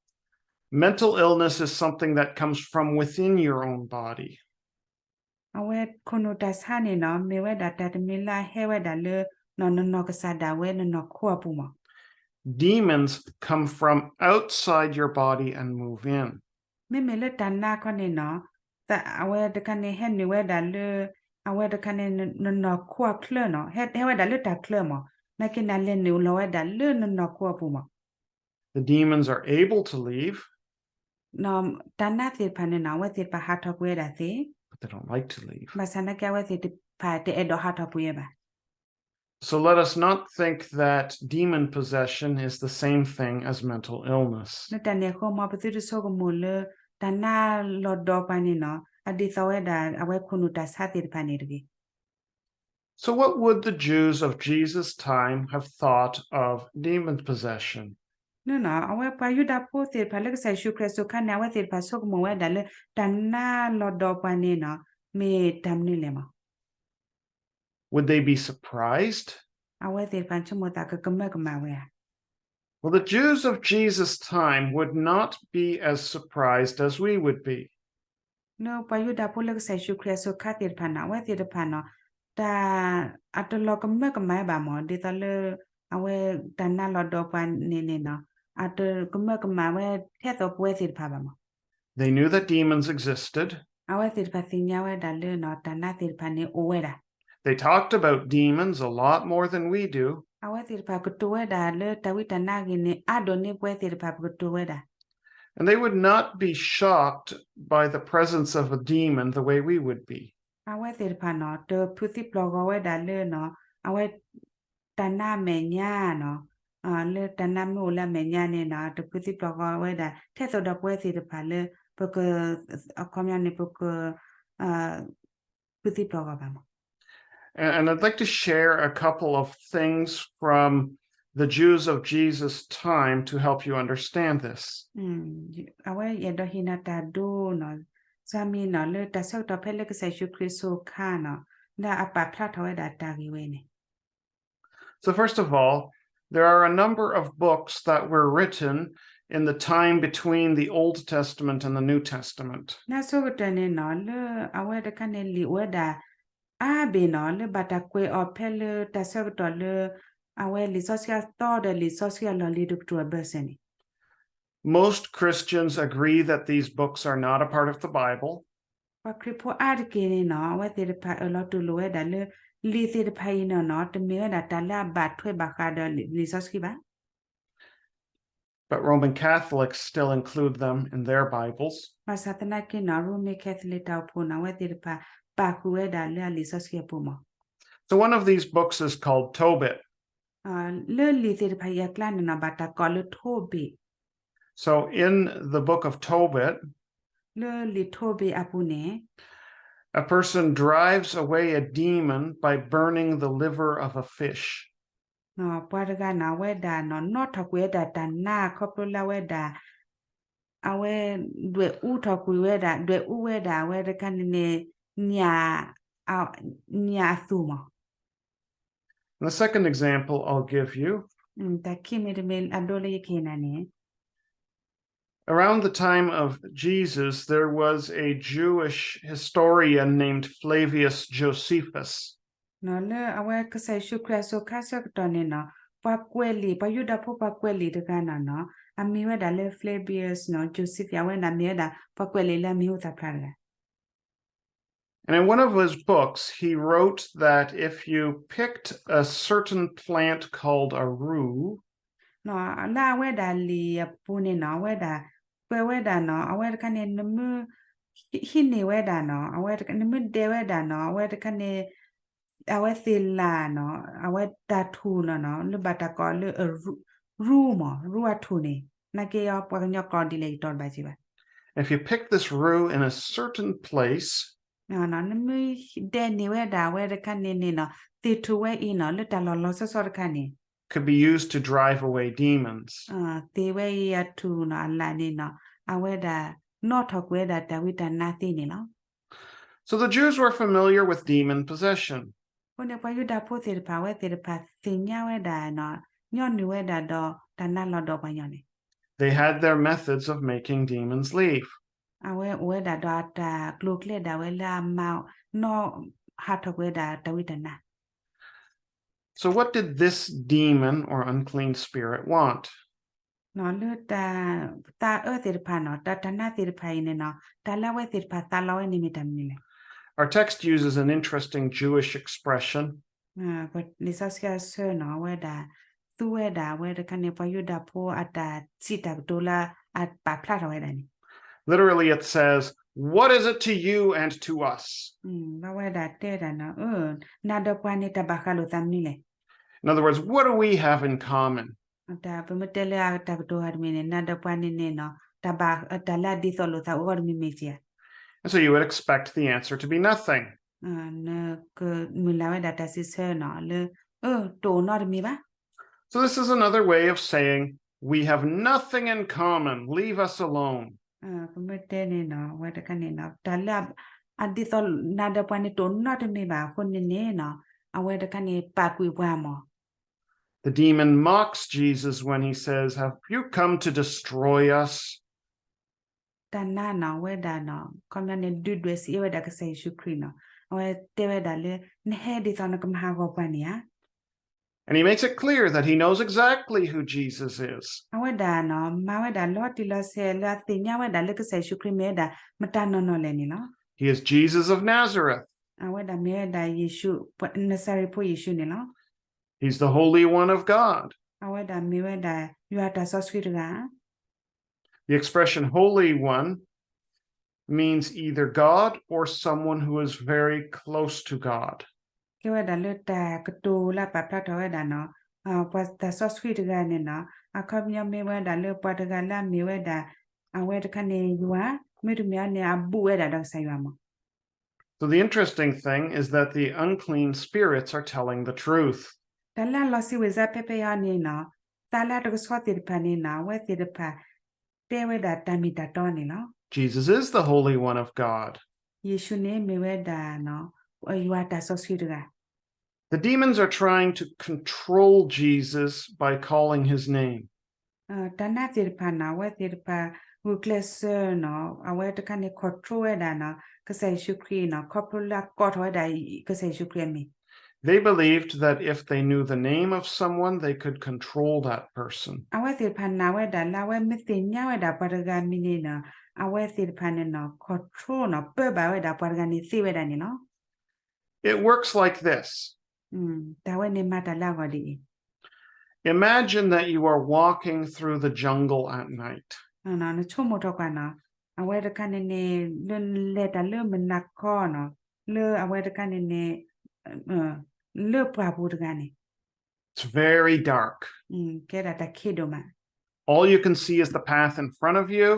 Mental illness is something that comes from within your own body. အဝဲခိၣ်နူာ်တၢ်ဆါန့ၣ်နီၤ မ့ၢ်ဝဲဒၣ်တၢ်တမံၤလၢအဟဲဝဲဒၣ်လၢ နနီၢ်ကစၢ်ဒၣ်ဝဲ နနီၢ်ခိအပူၤမး. Demons come from outside your body and move in. မ့မ့ၢ်လၢတၢ်နါခီန့ၣ်နီၤ အဝဲတခါန့ၣ်ဟဲနုာ်ဝဲဒၣ်လၢ အဝဲတခါန့ၣ် နနီၢ်ခိအချၢနီၤ ဟဲဝဲဒၣ်လၢတၢ်ချၢမး နာ်က့န့ၣ် လဲၤနုာ်လီၤဝဲဒၣ်လၢနနီၢ်ခိအပူၤမး. The demons are able to leave. တၢ်နါသ့ၣ်တဖၣ်န့ၣ်နီၤ အဝဲသ့ၣ်တဖၣ်ဟးထီၣ်ကွံာ်ဝဲဒၣ်သ့ But they don't like to leave. ဘၣ်ဆၣ်နာ်က့အဝဲသ့ၣ်တဖၣ်တအဲၣ်ဒိးဟးထီၣ်ကွံာ်ဝဲဘၣ်. So let us not think that demon possession is the same thing as mental illness. လၢတၢ်န့ၣ်အဃိ မ်ပသုတဆိကမိၣ်လၢ တၢ်နါလီၤဒီးပှၤန့ၣ်နီၤ အဒ်သိးဝဲဒၣ် အဝဲခိၣ်နူာ်တၢ်ဆါသ့ၣ်တဖၣ်န့ၣ်တဂ့ၤ. So what would the Jews of Jesus' time have thought of demon possession? နီၤ အဝဲပှၤယူဒၤဖိသ့ၣ်တဖၣ်လၢကစၢ်ယ့ၣ်ၡူးခရံာ်အစိၤခါန့ၣ် အဝဲသ့ၣ်တဖၣ်ဆိကမိၣ်ဝဲဒၣ်လၢ တၢ်နါလီၤဒီးပှၤန့ၣ်နီၤ မ့ၢ်တၢ်မနုၤလဲၣ်မး. Would they be surprised? အဝဲသ့ၣ်တဖၣ်ဆိကမိၣ်သးကကမၢကမၣ်ဝဲဧါ. Well, the Jews of Jesus' time would not be as surprised as we would be. လၢပှၤယူဒၤဖိလၢကစၢ်ယ့ၣ်ၡူးခရံာ်အစိၤခါသ့ၣ်တဖၣ်န့ၣ် အဝဲသ့ၣ်တဖၣ်န့ၣ် တၢ် အတလီၤကမၢကမၣ်ဘၣ်မၢ် ဒ်သိးလၢ အဝဲတၢ်နါလီၤဒီးပှၤန့ၣ်န့ၣ် အတကမၢကမၣ်ဝဲထဲသိးပဝဲသ့ၣ်တဖၣ်ဘၣ်မၢ်. They knew that demons existed. အဝဲသ့ၣ်တဖၣ်သ့ၣ်ညါဝဲဒၣ်လၢ တၢ်နါသ့ၣ်တဖၣ်န့ၣ်အိၣ်ဝဲဒၣ် They talked about demons a lot more than we do. အဝဲသ့ၣ်တဖၣ်ကတိၤဝဲဒၣ်လၢတၢ်ဝံတၢ်နါအဂ့ၢ်န့ၣ် အါဒိၣ်န့ၢ်ပဝဲသ့ၣ်တဖၣ်ပကတိၤဝဲဒၣ် And they would not be shocked by the presence of a demon the way we would be. အဝဲသ့ၣ်တဖၣ်န့ၣ် တဖုသံပျီၢ်ဂီၤဝဲဒၣ်လၢ အဝဲ တၢ်နါအမဲာ်ညါန့ၣ် လၢတၢ်နါမ့ၢ်အိၣ်လၢအမဲာ်ညါန့ၣ် တဖုသံပျီၢ်ဂီၤဝဲဒၣ် ထဲသိးဒီးပဝဲသ့ၣ်တဖၣ်လၢ ပက အခီပညီန့ၣ် ပက ဖုသံပျီၢ်ဂီၤဘၣ်မၢ်. And, and I'd like to share a couple of things from the Jews of Jesus' time to help you understand this. အဝဲယအဲၣ်ဒိးဟ့ၣ်နၤတၢ်ဒိန့ၣ် စှၤမံၤန့ၣ် လၢတၢ်ဆၢကတီၢ်ဖဲလၢကစၢ်ယ့ၣ်ၡူးခရံာ်အစိၤခါန့ၣ် လၢအပာ်ဖျါထီၣ်ဝဲဒၣ်တၢ်ဂ့ၢ်ဝဲန့ၣ် So first of all, there are a number of books that were written in the time between the Old Testament and the New Testament. နဆိကတၢၢ်န့ၣ်န့ၣ် လၢအဝဲတခါန့ၣ်လံာ်အိၣ်ဝဲဒၣ် အါဘ့ၣ်န့ၣ် လၢဘၣ်တၢ်ကွဲးအီၤဖဲလၢတၢ်ဆၢကတီၢ်လၢ အဝဲလံာ်စီဆှံအသီဒီးလံာ်စီဆှံအလီၢ်လံၤတကတြူၢ်အဘၢၣ်စၢၤန့ၣ် Most Christians agree that these books are not a part of the Bible. ပှၤခရံာ်ဖိအါတက့ၢ်န့ၣ်န့ၣ် အဝဲသ့ၣ်တဖၣ်အၢၣ်လီၤတူၢ်လိာ်ဝဲဒၣ်လၢ လံာ်သ့ၣ်တဖၣ်အံၤန့ၣ်န့ၣ် တမ့ၢ်ဝဲဒၣ်တၢ်လၢအဘၣ်ထွဲဘၣ်ဃးဒီးလံာ်စီဆှံဘၣ် But Roman Catholics still include them in their Bibles. ဘၣ်ဆၣ်သနာ်က့န့ၣ် ရိမ့ၤ Catholic တၢ်အိၣ်ဖှိၣ်န့ၣ် အဝဲသ့ၣ်တဖၣ်ပာ်ဃုာ်ဝဲဒၣ်လၢအလံာ်စီဆှံအပူၤမၢ် So one of these books is called Tobit. လၢလံာ်သ့ၣ်တဖၣ်အံၤအကျါန့ၣ်န့ၣ် ဘၣ်တၢ်ကိးလၢ Tobit. So in the book of Tobit, လၢလံာ် Tobit အပူၤန့ၣ် a person drives away a demon by burning the liver of a fish. ပှၤတဂၤန့ၣ် အဝဲဒၣ်န့ၣ် နီၣ်ထီၣ်ကွံာ်ဝဲဒၣ်တၢ်နါခီဖျိလၢအဝဲဒၣ် အဝဲ ဒွဲၣ်အူထီၣ်ကွံာ်ဝဲဒၣ် ဒွဲၣ်အူဝဲဒၣ် အဝဲတခါန့ၣ်န့ၣ် ညၣ် ညၣ်အသူၣ်မၢ် And the second example I'll give you, တၢ်ခံမံၤတမံၤအဒိလၢယကဟ့ၣ်နၤန့ၣ် Around the time of Jesus, there was a Jewish historian named Flavius Josephus. လၢအဝဲကစၢ်ယ့ၣ်ၡူးခရံာ်အစိၤခါဆၢကတီၢ်န့ၣ်န့ၣ် ပှၤကွဲးလံာ် ပှၤယူဒၤဖိပှၤကွဲးလံာ်တဂၤန့ၣ်န့ၣ် အမံၤဝဲဒၣ်လၢ Flavius Josephus အဝဲန့ၣ်မ့ၢ်ဝဲဒၣ်ပှၤကွဲးလံာ်လၢအမံၤဟူသၣ်ဖျါတဂၤ And in one of his books, he wrote that if you picked a certain plant called a rue, လၢအဝဲဒၣ်လံာ်အပူၤန့ၣ်န့ၣ် အဝဲဒၣ် ကွဲးဝဲဒၣ်န့ၣ် အဝဲတခါန့ၣ် နမ့ၢ် ဟံးန့ၢ်ဝဲဒၣ်န့ၣ် အဝဲတခါ နမ့ၢ်ဒဲးဝဲဒၣ်န့ၣ် အဝဲတခါန့ၣ် အဝဲသ့ၣ်လၢ်န့ၣ် အဝဲတၢ်ထူၣ်န့ၣ်န့ၣ် လၢဘၣ်တၢ်ကိးလၢ ရူမၢ် ရူအထူၣ်န့ၣ် နာ်က့အီၤ ပှၤကညီကိးဒ်လဲၣ်ယတီၤတဘၣ်က့ၤဘၣ် If you pick this rue in a certain place, နမ့ၢ်ဒဲးန့ၢ်ဝဲဒၣ် အဝဲတခါန့ၣ်န့ၣ်န့ၣ် သ့ၣ်ထူၣ်ဝဲအံၤန့ၣ် လၢတၢ်လီၢ်လီၤဆီဆီတခါန့ၣ် could be used to drive away demons. သ့ၣ်ဝဲအံၤအထူၣ်န့ၣ် အလၢ်န့ၣ်န့ၣ် အဝဲဒၣ် နီၣ်ထီၣ်ကွံာ်ဝဲဒၣ်တၢ်ဝံတၢ်နါသ့န့ၣ်လီၤ So the Jews were familiar with demon possession. အဃိန့ၣ် ပှၤယူဒၤဖိသ့ၣ်တဖၣ် အဝဲသ့ၣ်တဖၣ်သ့ၣ်ညါဝဲဒၣ်န့ၣ် ညီနုၢ်ဝဲဒၣ်ဒီးတၢ်နါလီၤဒီးပှၤညီန့ၣ် They had their methods of making demons leave. အဝဲအိၣ်ဝဲဒၣ်ဒီးအတၢ်ကျိၤကျဲဒၣ်ဝဲလၢအမၤနီၣ်ဟးထီၣ်ကွံာ်ဝဲဒၣ်တၢ်ဝံတၢ်နါ So what did this demon or unclean spirit want? လၢတၢ်သးအၢသ့ၣ်တဖၣ်န့ၣ် တၢ်တၢ်နါသ့ၣ်တဖၣ်အံၤန့ၣ်န့ၣ် တၢ်လၢအဝဲသ့ၣ်တဖၣ်သးလီဝဲန့ၣ်မ့ၢ်တၢ်မနုၤလဲၣ် Our text uses an interesting Jewish expression. လံာ်စီဆှံအဆၢန့ၣ် အဝဲဒၣ် သူဝဲဒၣ် အဝဲတခါန့ၣ် ပှၤယူဒၤဖိအတၢ်စံးတၢ်ကတိၤလၢအပာ်ဖျါထီၣ်ဝဲဒၣ်န့ၣ် Literally, it says, What is it to you and to us? အဝဲဒၣ်တဲဒၣ်န့ၣ် နၤဒီးပှၤန့ၣ် တၢ်ဘၣ်ဃးလိာ်သးမနုၤလဲၣ် In other words, what do we have in common? တၢ်ပမ့ၢ်တဲလၢအတၢ်ကတိၤဂၤတမံၤန့ၣ် နၤဒီးပှၤန့ၣ်န့ၣ် တၢ်လၢအဒ်သိးလိာ်သးအိၣ်ဂီၢ်တမံၤမ့ၢ်ကဧါ And so you would expect the answer to be nothing. နကမုၢ်လၢ်ဝဲဒၣ်တၢ်စံးဆၢန့ၣ်လၢ တအိၣ်နီတမံၤဘၣ် So this is another way of saying, We have nothing in common, leave us alone. ပမ့ၢ်တဲန့ၣ်န့ၣ် အဝဲတခါန့ၣ် တၢ်လၢအဒ်သိးနၤဒီးပှၤန့ၣ်တအိၣ်နီတမံၤဘၣ်အဃိန့ၣ်န့ၣ် အဝဲတခါန့ၣ် ပာ်ကွံာ်ပှၤမၢ် The demon mocks Jesus when he says, "Have you come to destroy us?" တၢ်နါနီၤ အဝဲဒၣ်နီၤ ခီပညီန့ၣ် ဒုၣ်ဒွဲၣ်စံးအ့ၣ်ဝဲဒၣ်ကစၢ်ယ့ၣ်ၡူးခရံာ်နီၤ အဝဲတဲဝဲဒၣ်လၢ နဟဲဒ်သိးနကမၤဟးဂီၤပှၤန့ၣ်ဧါ. And he makes it clear that he knows exactly who Jesus is. အဝဲဒၣ်နီၤ မၤဝဲဒၣ်လီၤတံၢ်လီၤဆဲးလၢအသ့ၣ်ညါဝဲဒၣ်လၢကစၢ်ယ့ၣ်ၡူးခရံာ်မ့ၢ်ဝဲဒၣ် မတၤနီၢ်နီၢ်လဲၣ်န့ၣ်လီၤ. He is Jesus of Nazareth. အဝဲဒၣ်မ့ၢ်ဝဲဒၣ်ယ့ၣ်ၡူး နစၤရ့းဖိယ့ၣ်ၡူးန့ၣ်လီၤ. He's the Holy One of God. အဝဲဒၣ်မ့ၢ်ဝဲဒၣ် ယွၤတၢ်စီဆှံတဂၤ The expression Holy One means either God or someone who is very close to God. ကဲဝဲဒၣ်လၢတၢ်ကတိၤလၢအပာ်ဖျါထီၣ်ဝဲဒၣ်နီၤ ပှၤတၢ်စီဆှံတဂၤန့ၣ်နီၤ အခီပညီမ့ၢ်ဝဲဒၣ်လၢပှၤတဂၤလၢအမ့ၢ်ဝဲဒၣ် အဝဲတခါန့ၣ်ယွၤ မ့တမ့ၢ်န့ၣ် အဘူးဝဲဒၣ်ဒီးကစၢ်ယွၤမး. So the interesting thing is that the unclean spirits are telling the truth. တၢ်လၢအလီၤစံးဝဲစါဖဲဖဲအံၤန့ၣ်နီၤ သးလၢတကဆှီသ့ၣ်တဖၣ်န့ၣ်နီၤ အဝဲသ့ၣ်တဖၣ် တဲဝဲဒၣ်တၢ်မ့ၢ်တၢ်တီန့ၣ်လီၤ. Jesus is the Holy One of God. ယ့ၣ်ၡူးန့ၣ်မ့ၢ်ဝဲဒၣ်နီၤ ယွၤတၢ်စီဆှံတဂၤ The demons are trying to control Jesus by calling his name. တၢ်နါသ့ၣ်တဖၣ်နီၤ အဝဲသ့ၣ်တဖၣ် ဂုာ်ကျဲးစၢးနီၤ အဝဲတခါန့ၣ် control ဝဲဒၣ်နီၤ ကစၢ်ယ့ၣ်ၡူးခရံာ်နီၤ ခီဖျိလၢအကိးထီၣ်ဝဲဒၣ် ကစၢ်ယ့ၣ်ၡူးခရံာ်အမံၤ They believed that if they knew the name of someone, they could control that person. အဝဲသ့ၣ်တဖၣ်နာ်ဝဲဒၣ်လၢအဝဲမ့ၢ်သ့ၣ်ညါဝဲဒၣ်ပှၤတဂၤမံၤန့ၣ်နီၤ အဝဲသ့ၣ်တဖၣ်န့ၣ်နီၤ control နီၤ ပၢဘၣ်ဝဲဒၣ်ပှၤတဂၤန့ၣ်သ့ဝဲဒၣ်န့ၣ်လီၤ. It works like this. တၢ်ဝဲန့ၣ်မၤတၢ်လၢအဂီၢ်ဒ်အံၤ Imagine that you are walking through the jungle at night. နဆိကမိၣ်ထီၣ်ကွၢ်နီၤ အဝဲတခါန့ၣ်န့ၣ် လၢနလဲၤတၢ်လၢမုၢ်နၤခီနီၤ လၢအဝဲတခါန့ၣ်န့ၣ် လၢပှၢ်ပူၤတဂၤန့ၣ် It's very dark. ကဲဒၣ်တၢ်ခံးဒိၣ်မး All you can see is the path in front of you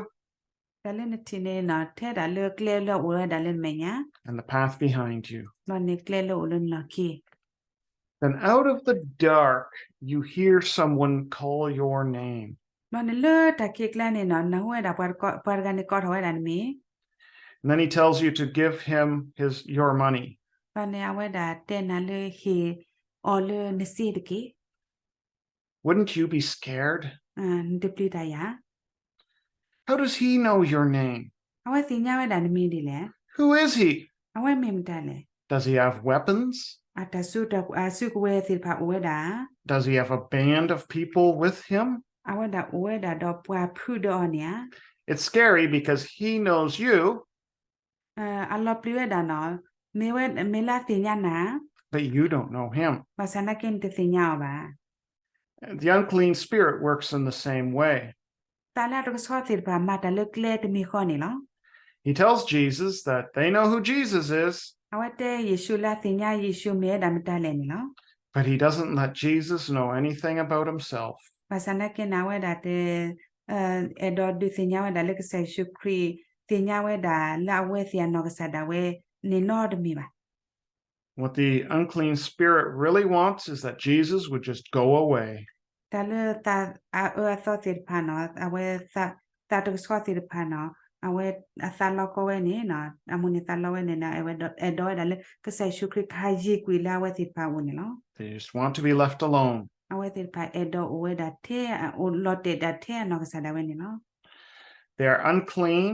တၢ်လၢနထံၣ်န့ၣ်နီၤ ထဲဒၣ်လၢကျဲလၢအအိၣ်ဝဲဒၣ်လၢနမဲာ်ညါ and the path behind you. ဘျီန့ၣ်ကျဲလၢအအိၣ်လၢနလီၢ်ခံ Then out of the dark, you hear someone call your name. ဘျီန့ၣ်လၢတၢ်ခံးကျါန့ၣ်နီၤ နၢ်ဟူဝဲဒၣ်ပှၤတဂၤန့ၣ်ကိးထီၣ်ဝဲဒၣ်နမံၤ And then he tells you to give him his, your money. ဘျီန့ၣ်အဝဲဒၣ်တဲနၤလၢဟ့ၣ်အီၤလၢနစ့တက့ၢ် Wouldn't you be scared? နတပျံၤတၢ်ယၤ How does he know your name? အဝဲသ့ၣ်ညါဝဲဒၣ်နမံၤဒ်လဲၣ် Who is he? အဝဲမ့ၢ်မတၤလဲၣ် Does he have weapons? အတၢ်စုကဝဲၤသ့ၣ်တဖၣ်အိၣ်ဝဲဒၣ် Does he have a band of people with him? အဝဲဒၣ်အိၣ်ဝဲဒၣ်ဒီးပှၤဖုဒီးအီၤန့ၣ်ဧါ It's scary because he knows you, အလီၤပျံၤဝဲဒၣ်နီၤ မ့ၢ်ဝဲ မ့ၢ်လၢအသ့ၣ်ညါနၤ but you don't know him. ဘၣ်ဆၣ်နာ်က့နတသ့ၣ်ညါအီၤဘၣ် The unclean spirit works in the same way. သးလၢအတကဆှီသ့ၣ်တဖၣ်မၤတၢ်လၢကျဲတမံၤဃီန့ၣ်လီၤ He tells Jesus that they know who Jesus is, အဝဲတဲယ့ၣ်ၡူးလၢအသ့ၣ်ညါယ့ၣ်ၡူးမ့ၢ်ဝဲဒၣ်မတၤလဲၣ်န့ၣ်လီၤ but he doesn't let Jesus know anything about himself. ဘၣ်ဆၣ်နာ်က့န့ၣ် အဝဲဒၣ်တ အဲၣ်ဒိးဒုးသ့ၣ်ညါဝဲဒၣ်လၢကစၢ်ယ့ၣ်ၡူးခရံာ် သ့ၣ်ညါဝဲဒၣ်လၢအဝဲသ့ၣ်အနီၢ်ကစၢ်ဒၣ်ဝဲန့ၣ်နီတမံၤဘၣ် What the unclean spirit really wants is that Jesus would just go away. တၢ်လၢသးအအၢအသီသ့ၣ်တဖၣ်နီၤ အဝဲ သးတကဆှီသ့ၣ်တဖၣ်နီၤ အဝဲအသးလီကီဝဲန့ၣ် အမိၢ်န့ၣ်သးလီဝဲန့ၣ် အဲၣ်ဒိးဝဲဒၣ်လၢကစၢ်ယ့ၣ်ၡူးခရံာ်ကဟးယံၤကွံာ်လၢအဝဲသ့ၣ်တဖၣ်အအိၣ်န့ၣ်လီၤ They just want to be left alone. အဝဲသ့ၣ်တဖၣ်အဲၣ်ဒိးအိၣ်ဝဲဒၣ်ထဲ အိၣ်လီၤတဲာ်ဒၣ်ထဲအနီၢ်ကစၢ်ဒၣ်ဝဲန့ၣ်လီၤ They are unclean.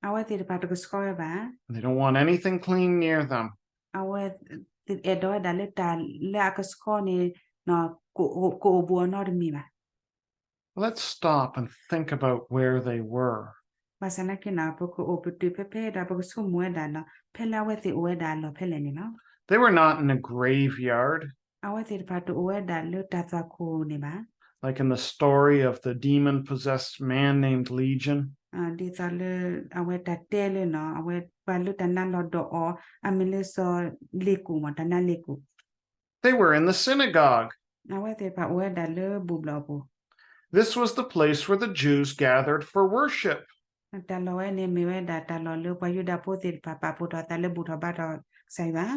အဝဲသ့ၣ်တဖၣ်တကဆှီဝဲဘၣ် They don't want anything clean near them. အဝဲ အဲၣ်ဒိးဝဲဒၣ်လၢတၢ်လၢအကဆှီန့ၣ် ကအိၣ်ဘူးအီၤနီတမံၤဘၣ် Let's stop and think about where they were. ဘၣ်ဆၣ်နာ်က့န့ၣ် ပကအိၣ်ပတုာ်ဖဲဖဲဒီး ပကဆိကမိၣ်ဝဲဒၣ်နီၤ ဖဲလၢအဝဲသ့ၣ်အိၣ်ဝဲဒၣ်အလီၢ်ဖဲလဲၣ်န့ၣ်လီၤ They were not in a graveyard. အဝဲသ့ၣ်တဖၣ်တအိၣ်ဝဲဒၣ်လၢတၢ်သွၣ်ခိၣ်န့ၣ်ဘၣ် Like in the story of the demon-possessed man named Legion. ဒ်သိးလၢ အဝဲတၢ်တဲလၢနီၤ အဝဲပှၤလၢတၢ်နါလီၤဒီးအီၤ အမ့ၢ်လၢစီၤလ့ၤကူးမး တၢ်နါလ့ၤကူး They were in the synagogue. အဝဲသ့ၣ်တဖၣ်အိၣ်ဝဲဒၣ်လၢဘူၣ်ဘျီၣ်အပူၤ This was the place where the Jews gathered for worship. တၢ်လီၢ်ဝဲန့ၣ်မ့ၢ်ဝဲဒၣ်တၢ်လီၢ်လၢပှၤယူဒၤဖိသ့ၣ်တဖၣ် ပာ်ဖှိၣ်ထီၣ်အသးလၢဘူၣ်ထီၣ်ဘါထီၣ်ကစၢ်ယွၤ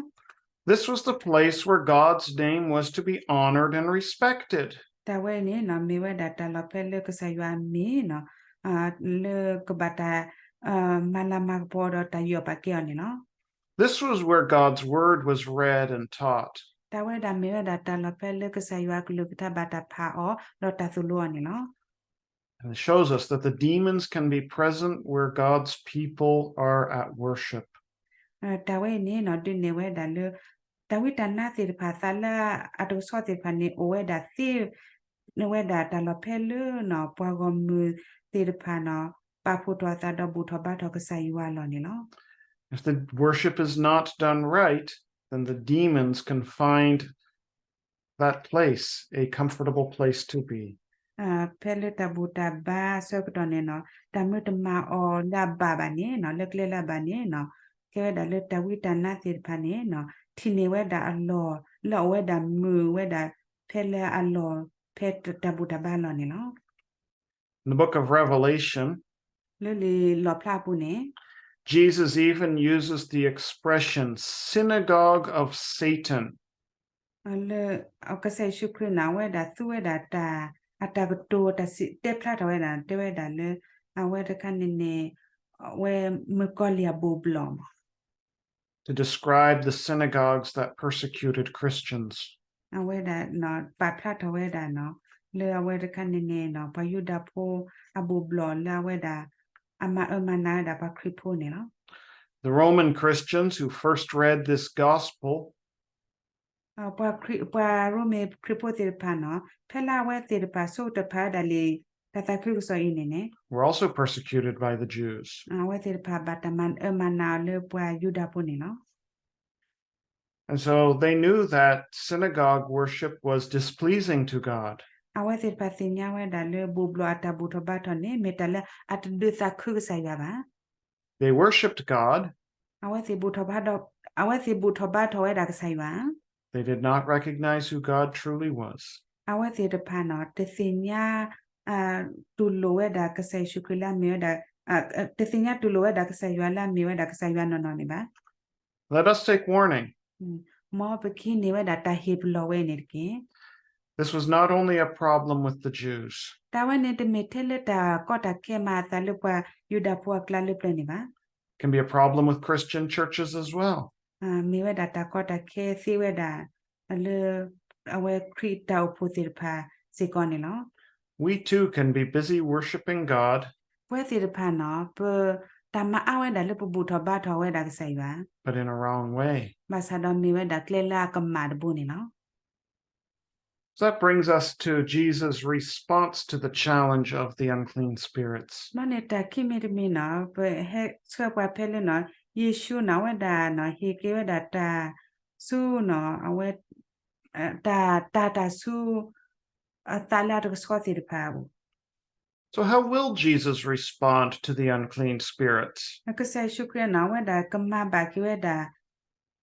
This was the place where God's name was to be honored and respected. တၢ်ဝဲန့ၣ်နီၤ မ့ၢ်ဝဲဒၣ်တၢ်လီၢ်ဖဲလၢကစၢ်ယွၤအမံၤနီၤ လၢကဘၣ်တၢ် မၤလၤမၤကပီၤဒီးတၢ်ယူးယီၣ်ပာ်ကဲအီၤန့ၣ်လီၤ This was where God's word was read and taught. တၢ်ဝဲဒၣ်မ့ၢ်ဝဲဒၣ်တၢ်လီၢ်ဖဲလၢကစၢ်ယွၤအကလုၢ်ကထါဘၣ်တၢ်ဖးအီၤ ဒီးတၢ်သိၣ်လိအီၤန့ၣ်လီၤ. And it shows us that the demons can be present where God's people are at worship. တၢ်ဝဲအံၤန့ၣ်နီၤ ဒုးနဲၣ်ဝဲဒၣ်လၢ တၢ်ဝံတၢ်နါသ့ၣ်တဖၣ် သးလၢအတကဆှီသ့ၣ်တဖၣ်န့ၣ် အိၣ်ဝဲဒၣ်သ့ ဝဲဒၣ်တၢ်လီၢ်ဖဲလၢနီၤ ပှၤဂီၢ်မုၢ်သ့ၣ်တဖၣ်နီၤ ပာ်ဖှိၣ်ထီၣ်အသးဒီးဘူၣ်ထီၣ်ဘါထီၣ်ကစၢ်ယွၤအလီၢ်န့ၣ်လီၤ. If the worship is not done right, then the demons can find that place a comfortable place to be. ဖဲလၢတၢ်ဘူၣ်တၢ်ဘါအဆၢကတီၢ်န့ၣ်နီၤ တၢ်မ့ၢ်တမၤအီၤလၢအဘၣ်ဘၣ်န့ၣ်နီၤ လၢကျဲလၢအဘၣ်န့ၣ်နီၤ ကဲဝဲဒၣ်လၢတၢ်ဝံတၢ်နါသ့ၣ်တဖၣ်န့ၣ်နီၤ ထံၣ်န့ၢ်ဝဲဒၣ်အလီၢ် လၢအအိၣ်ဝဲဒၣ်မုာ်ဝဲဒၣ် ဖဲလၢအလီၢ် ဖဲတၢ်ဘူၣ်တၢ်ဘါအလီၢ်န့ၣ်လီၤ. In the book of Revelation, လၢလံာ်လီၣ်ဖျါအပူၤန့ၣ် Jesus even uses the expression synagogue of Satan. လၢ ကစၢ်ယ့ၣ်ၡူးခရံာ်န့ၣ် အဝဲဒၣ်သူဝဲဒၣ်တၢ် အတၢ်ကတိၤ တၢ်စံးတဲဖျါထီၣ်ဝဲဒၣ် တဲဝဲဒၣ်လၢ အဝဲတခါန့ၣ်န့ၣ် အဝဲမုၣ်ကီၤလံၢ်အဘိၣ်ဘျီၣ်မး to describe the synagogues that persecuted Christians. အဝဲဒၣ် ပာ်ဖျါထီၣ်ဝဲဒၣ်နီၤ လၢအဝဲတခါန့ၣ်န့ၣ်နီၤ ပှၤယူဒၤဖိအဘိၣ်ဘျီၣ်လၢအဝဲဒၣ် အမၤအၢမၤနးဝဲဒၣ်ပှၤခရံာ်ဖိန့ၣ်လီၤ. The Roman Christians who first read this gospel ပှၤခရံာ် ပှၤရိမ့ၤခရံာ်ဖိသ့ၣ်တဖၣ်နီၤ ဖဲလၢအဝဲသ့ၣ်တဖၣ်ဆိကတၢၢ်ဖးဝဲဒၣ်လံာ်တၢ်သးခုကစီၣ်အံၤန့ၣ်န့ၣ် were also persecuted by the Jews. အဝဲသ့ၣ်တဖၣ်ဘၣ်တၢ်မၤအၢမၤနးအီၤလၢပှၤယူဒၤဖိန့ၣ်လီၤ. And so they knew that synagogue worship was displeasing to God. အဝဲသ့ၣ်တဖၣ်သ့ၣ်ညါဝဲဒၣ်လၢဘူၣ်ဘျီၣ်အတၢ်ဘူၣ်ထီၣ်ဘါထီၣ်န့ၣ် မ့ၢ်တၢ်လၢအတဒုးသးခုကစၢ်ယွၤဘၣ်. They worshipped God. အဝဲသ့ၣ်ဘူၣ်ထီၣ်ဘါထီၣ် အဝဲသ့ၣ်ဘူၣ်ထီၣ်ဘါထီၣ်ဝဲဒၣ်ကစၢ်ယွၤ They did not recognize who God truly was. အဝဲသ့ၣ်တဖၣ်နီၤ တသ့ၣ်ညါ တူၢ်လိာ်ဝဲဒၣ်ကစၢ်ယ့ၣ်ၡူးခရံာ်လၢအမ့ၢ်ဝဲဒၣ် တသ့ၣ်ညါတူၢ်လိာ်ဝဲဒၣ်ကစၢ်ယွၤလၢအမ့ၢ်ဝဲဒၣ်ကစၢ်ယွၤနီၢ်နီၢ်န့ၣ်ဘၣ်. Let us take warning. မ်ပကဟံးန့ၢ်ဝဲဒၣ်တၢ်ဟ့ၣ်ပလီၢ်ဝဲန့ၣ်တက့ၢ်. This was not only a problem with the Jews. တၢ်ဝဲန့ၣ်တမ့ၢ်ထဲလၢတၢ်ကီတၢ်ခဲမၤအသးလၢပှၤယူဒၤဖိအကျါလၢပျၢၤန့ၣ်ဘၣ်. Can be a problem with Christian churches as well. မ့ၢ်ဝဲဒၣ်တၢ်ကီတၢ်ခဲသ့ဝဲဒၣ် လၢ အဝဲခရံာ်တၢ်အိၣ်ဖှိၣ်သ့ၣ်တဖၣ်စ့ၢ်ကီးန့ၣ်လီၤ. We too can be busy worshiping God. ပဝဲသ့ၣ်တဖၣ်နီၤ ပတၢ်မၤအါဝဲဒၣ်လၢပဘူၣ်ထီၣ်ဘါထီၣ်ဝဲဒၣ်ကစၢ်ယွၤ But in a wrong way. ဘၣ်ဆၣ်ဒီးမ့ၢ်ဝဲဒၣ်ကျဲလၢအကမၣ်တဘိန့ၣ်လီၤ. So that brings us to Jesus' response to the challenge of the unclean spirits. ဘျီန့ၣ်တၢ်ခံမံၤတမံၤနီၤ ပဟဲဆှၢပှၤဖဲလၢနီၤ ယ့ၣ်ၡူးန့ၣ် အဝဲဒၣ်နီၤ ဟ့ၣ်က့ၤဝဲဒၣ်တၢ်ဆူနီၤ အဝဲ တၢ် တၢ် တၢ်ဆူ အသးလၢအတကဆှီသ့ၣ်တဖၣ်အအိၣ် So how will Jesus respond to the unclean spirits? ကစၢ်ယ့ၣ်ၡူးခရံာ်န့ၣ် အဝဲဒၣ်ကမၤဘၣ်က့ၤဝဲဒၣ်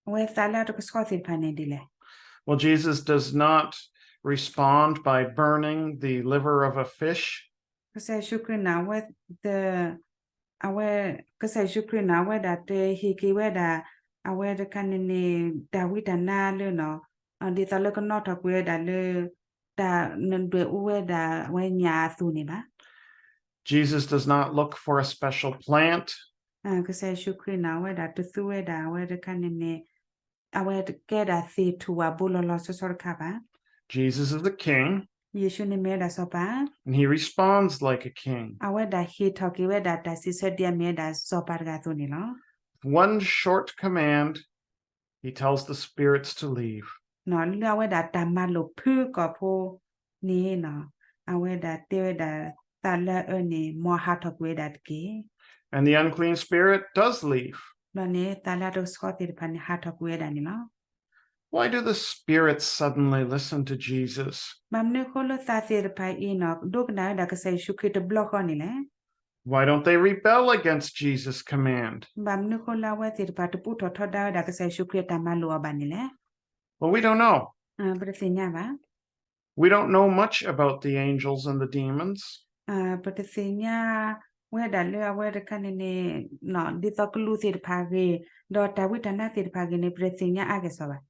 အဝဲသးလၢအတကဆှီသ့ၣ်တဖၣ်န့ၣ်ဒ်လဲၣ်. Well, Jesus does not respond by burning the liver of a fish. ကစၢ်ယ့ၣ်ၡူးခရံာ်န့ၣ် အဝဲ အဝဲ ကစၢ်ယ့ၣ်ၡူးခရံာ်န့ၣ် အဝဲဒၣ်တဟ့ၣ်က့ၤဝဲဒၣ် အဝဲတခါန့ၣ်န့ၣ် တၢ်ဝံတၢ်နါလၢနီၤ ဒ်သိးလၢကနီၣ်ထီၣ်ကွံာ်ဝဲဒၣ်လၢ တၢ်နဒွဲၣ်အူဝဲဒၣ်အဝဲညၣ်အသိးန့ၣ်ဘၣ်. Jesus does not look for a special plant. ကစၢ်ယ့ၣ်ၡူးခရံာ်န့ၣ် အဝဲဒၣ်တသူဝဲဒၣ် အဝဲတခါန့ၣ်န့ၣ် အဝဲကဲဒၣ်သ့ၣ်ထူၣ်ဝၣ်ဘိလီၤလီၤဆီဆီတခါဘၣ်. Jesus is a king. ယ့ၣ်ၡူးန့ၣ်မ့ၢ်ဝဲဒၣ်စီၤပၤ And he responds like a king. အဝဲဒၣ်ဟ့ၣ်ထီၣ်က့ၤဝဲဒၣ်တၢ်စံးဆၢဒ်အမ့ၢ်ဝဲဒၣ်စီၤပၤတဂၤအသိးန့ၣ်လီၤ. One short command, he tells the spirits to leave. လၢအဝဲဒၣ်တၢ်မၤလိာ်ဖုကိာ်ဖိန့ၣ်နီၤ အဝဲဒၣ်တဲဝဲဒၣ်သးလၢအအၢန့ၣ် မ်ဟးထီၣ်ကွံာ်ဝဲဒၣ်တက့ၢ်. And the unclean spirit does leave. ဘျီန့ၣ် သးလၢအတကဆှီသ့ၣ်တဖၣ်န့ၣ် ဟးထီၣ်ကွံာ်ဝဲဒၣ်န့ၣ်လီၤ. Why do the spirits suddenly listen to Jesus? ဘၣ်မနုၤအဃိလၢသးသ့ၣ်တဖၣ်အံၤနီၤ ဒိကနၣ်ဝဲဒၣ်ကစၢ်ယ့ၣ်ၡူးခရံာ်တဘျီဃီန့ၣ်လဲၣ်. Why don't they rebel against Jesus' command? ဘၣ်မနုၤအဃိလၢအဝဲသ့ၣ်တဖၣ်တပူထီၣ်ထီဒါဝဲဒၣ်ကစၢ်ယ့ၣ်ၡူးခရံာ်အတၢ်မၤလိာ်အီၤဘၣ်န့ၣ်လဲၣ်. Well, we don't know. ပတသ့ၣ်ညါဘၣ်. We don't know much about the angels and the demons. ပတသ့ၣ်ညါဝဲဒၣ်လၢအဝဲတခါန့ၣ်န့ၣ် ဒ်သိးကလူးသ့ၣ်တဖၣ်အဂ့ၢ် ဒီးတၢ်ဝံတၢ်နါသ့ၣ်တဖၣ်အဂ့ၢ်န့ၣ် ပတသ့ၣ်ညါအါကဲၣ်ဆိးဘၣ်.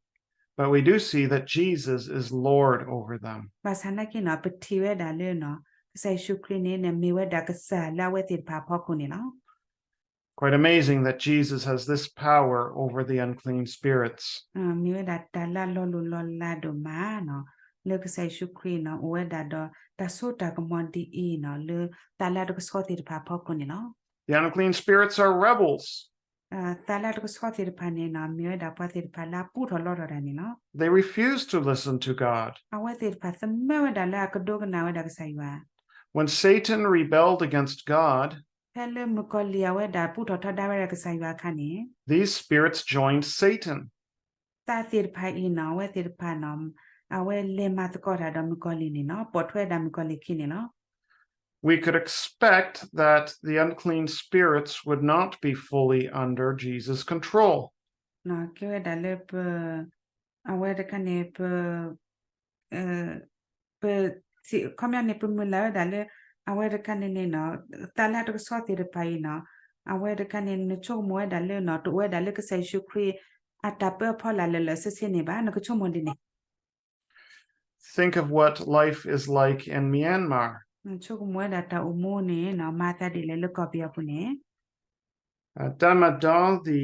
But we do see that Jesus is Lord over them. ဘၣ်ဆၣ်နာ်က့နီၤ ပထံၣ်ဝဲဒၣ်လၢနီၤ ကစၢ်ယ့ၣ်ၡူးခရံာ်န့ၣ်န့ၣ် မ့ၢ်ဝဲဒၣ်ကစၢ်လၢအဝဲသ့ၣ်တဖၣ်အဖီခိၣ်န့ၣ်လီၤ. Quite amazing that Jesus has this power over the unclean spirits. မ့ၢ်ဝဲဒၣ်တၢ်လၢအလီၤလိၢ်လီၤလးဒိၣ်မးနီၤ, လၢကစၢ်ယ့ၣ်ၡူးခရံာ်နီၤ အိၣ်ဝဲဒၣ်ဒီးတၢ်စိတၢ်ကမီၤဒ်အံၤနီၤ လၢသးလၢအတကဆှီသ့ၣ်တဖၣ်အဖီခိၣ်န့ၣ်လီၤ. The unclean spirits are rebels. သးလၢအတကဆှီသ့ၣ်တဖၣ်န့ၣ်နီၤ မ့ၢ်ဝဲဒၣ်ပှၤသ့ၣ်တဖၣ်လၢအပူထီၣ်လီထီၣ်တၢ်န့ၣ်လီၤ. They refuse to listen to God. အဝဲသ့ၣ်တဖၣ်သမၢဝဲဒၣ်လၢအကဒိကနၣ်ဝဲဒၣ်ကစၢ်ယွၤ When Satan rebelled against God, ဖဲလၢမုၣ်ကီၤလံၢ်အဝဲဒၣ်ပူထီၣ်ထီဒါဝဲဒၣ်ကစၢ်ယွၤအခါန့ၣ် these spirits joined Satan. သးသ့ၣ်တဖၣ်အံၤနီၤ အဝဲသ့ၣ်တဖၣ်နီၤ အဝဲလဲၤမၤသကိးတၢ်ဒီးမုၣ်ကီၤလံၢ်န့ၣ်နီၤ ပိာ်ထွဲဝဲဒၣ်မုၣ်ကီၤလံၢ်ခံန့ၣ်လီၤ. We could expect that the unclean spirits would not be fully under Jesus' control. ကဲဝဲဒၣ်လၢပ အဝဲတခါန့ၣ် ပ ပ ခီပညီန့ၣ် ပမုၢ်လၢ်ဝဲဒၣ်လၢ အဝဲတခါန့ၣ်န့ၣ်နီၤ သးလၢအတကဆှီသ့ၣ်တဖၣ်အံၤနီၤ အဝဲတခါန့ၣ် နဆိကမိၣ်ဝဲဒၣ်လၢနီၤ တအိၣ်ဝဲဒၣ်လၢကစၢ်ယ့ၣ်ၡူးခရံာ် အတၢ်ပၢအဖီလာ်လၢာ်လၢာ်ဆ့ဆ့န့ၣ်ဘၣ် နကဆိကမိၣ်ဒ်န့ၣ် Think of what life is like in Myanmar. နဆိကမိၣ်ဝဲဒၣ်တၢ်အိၣ်မူန့ၣ်နီၤ မၤသးဒ်လဲၣ်လၢကီၢ်ပယီၤပူၤန့ၣ် Tatmadaw, the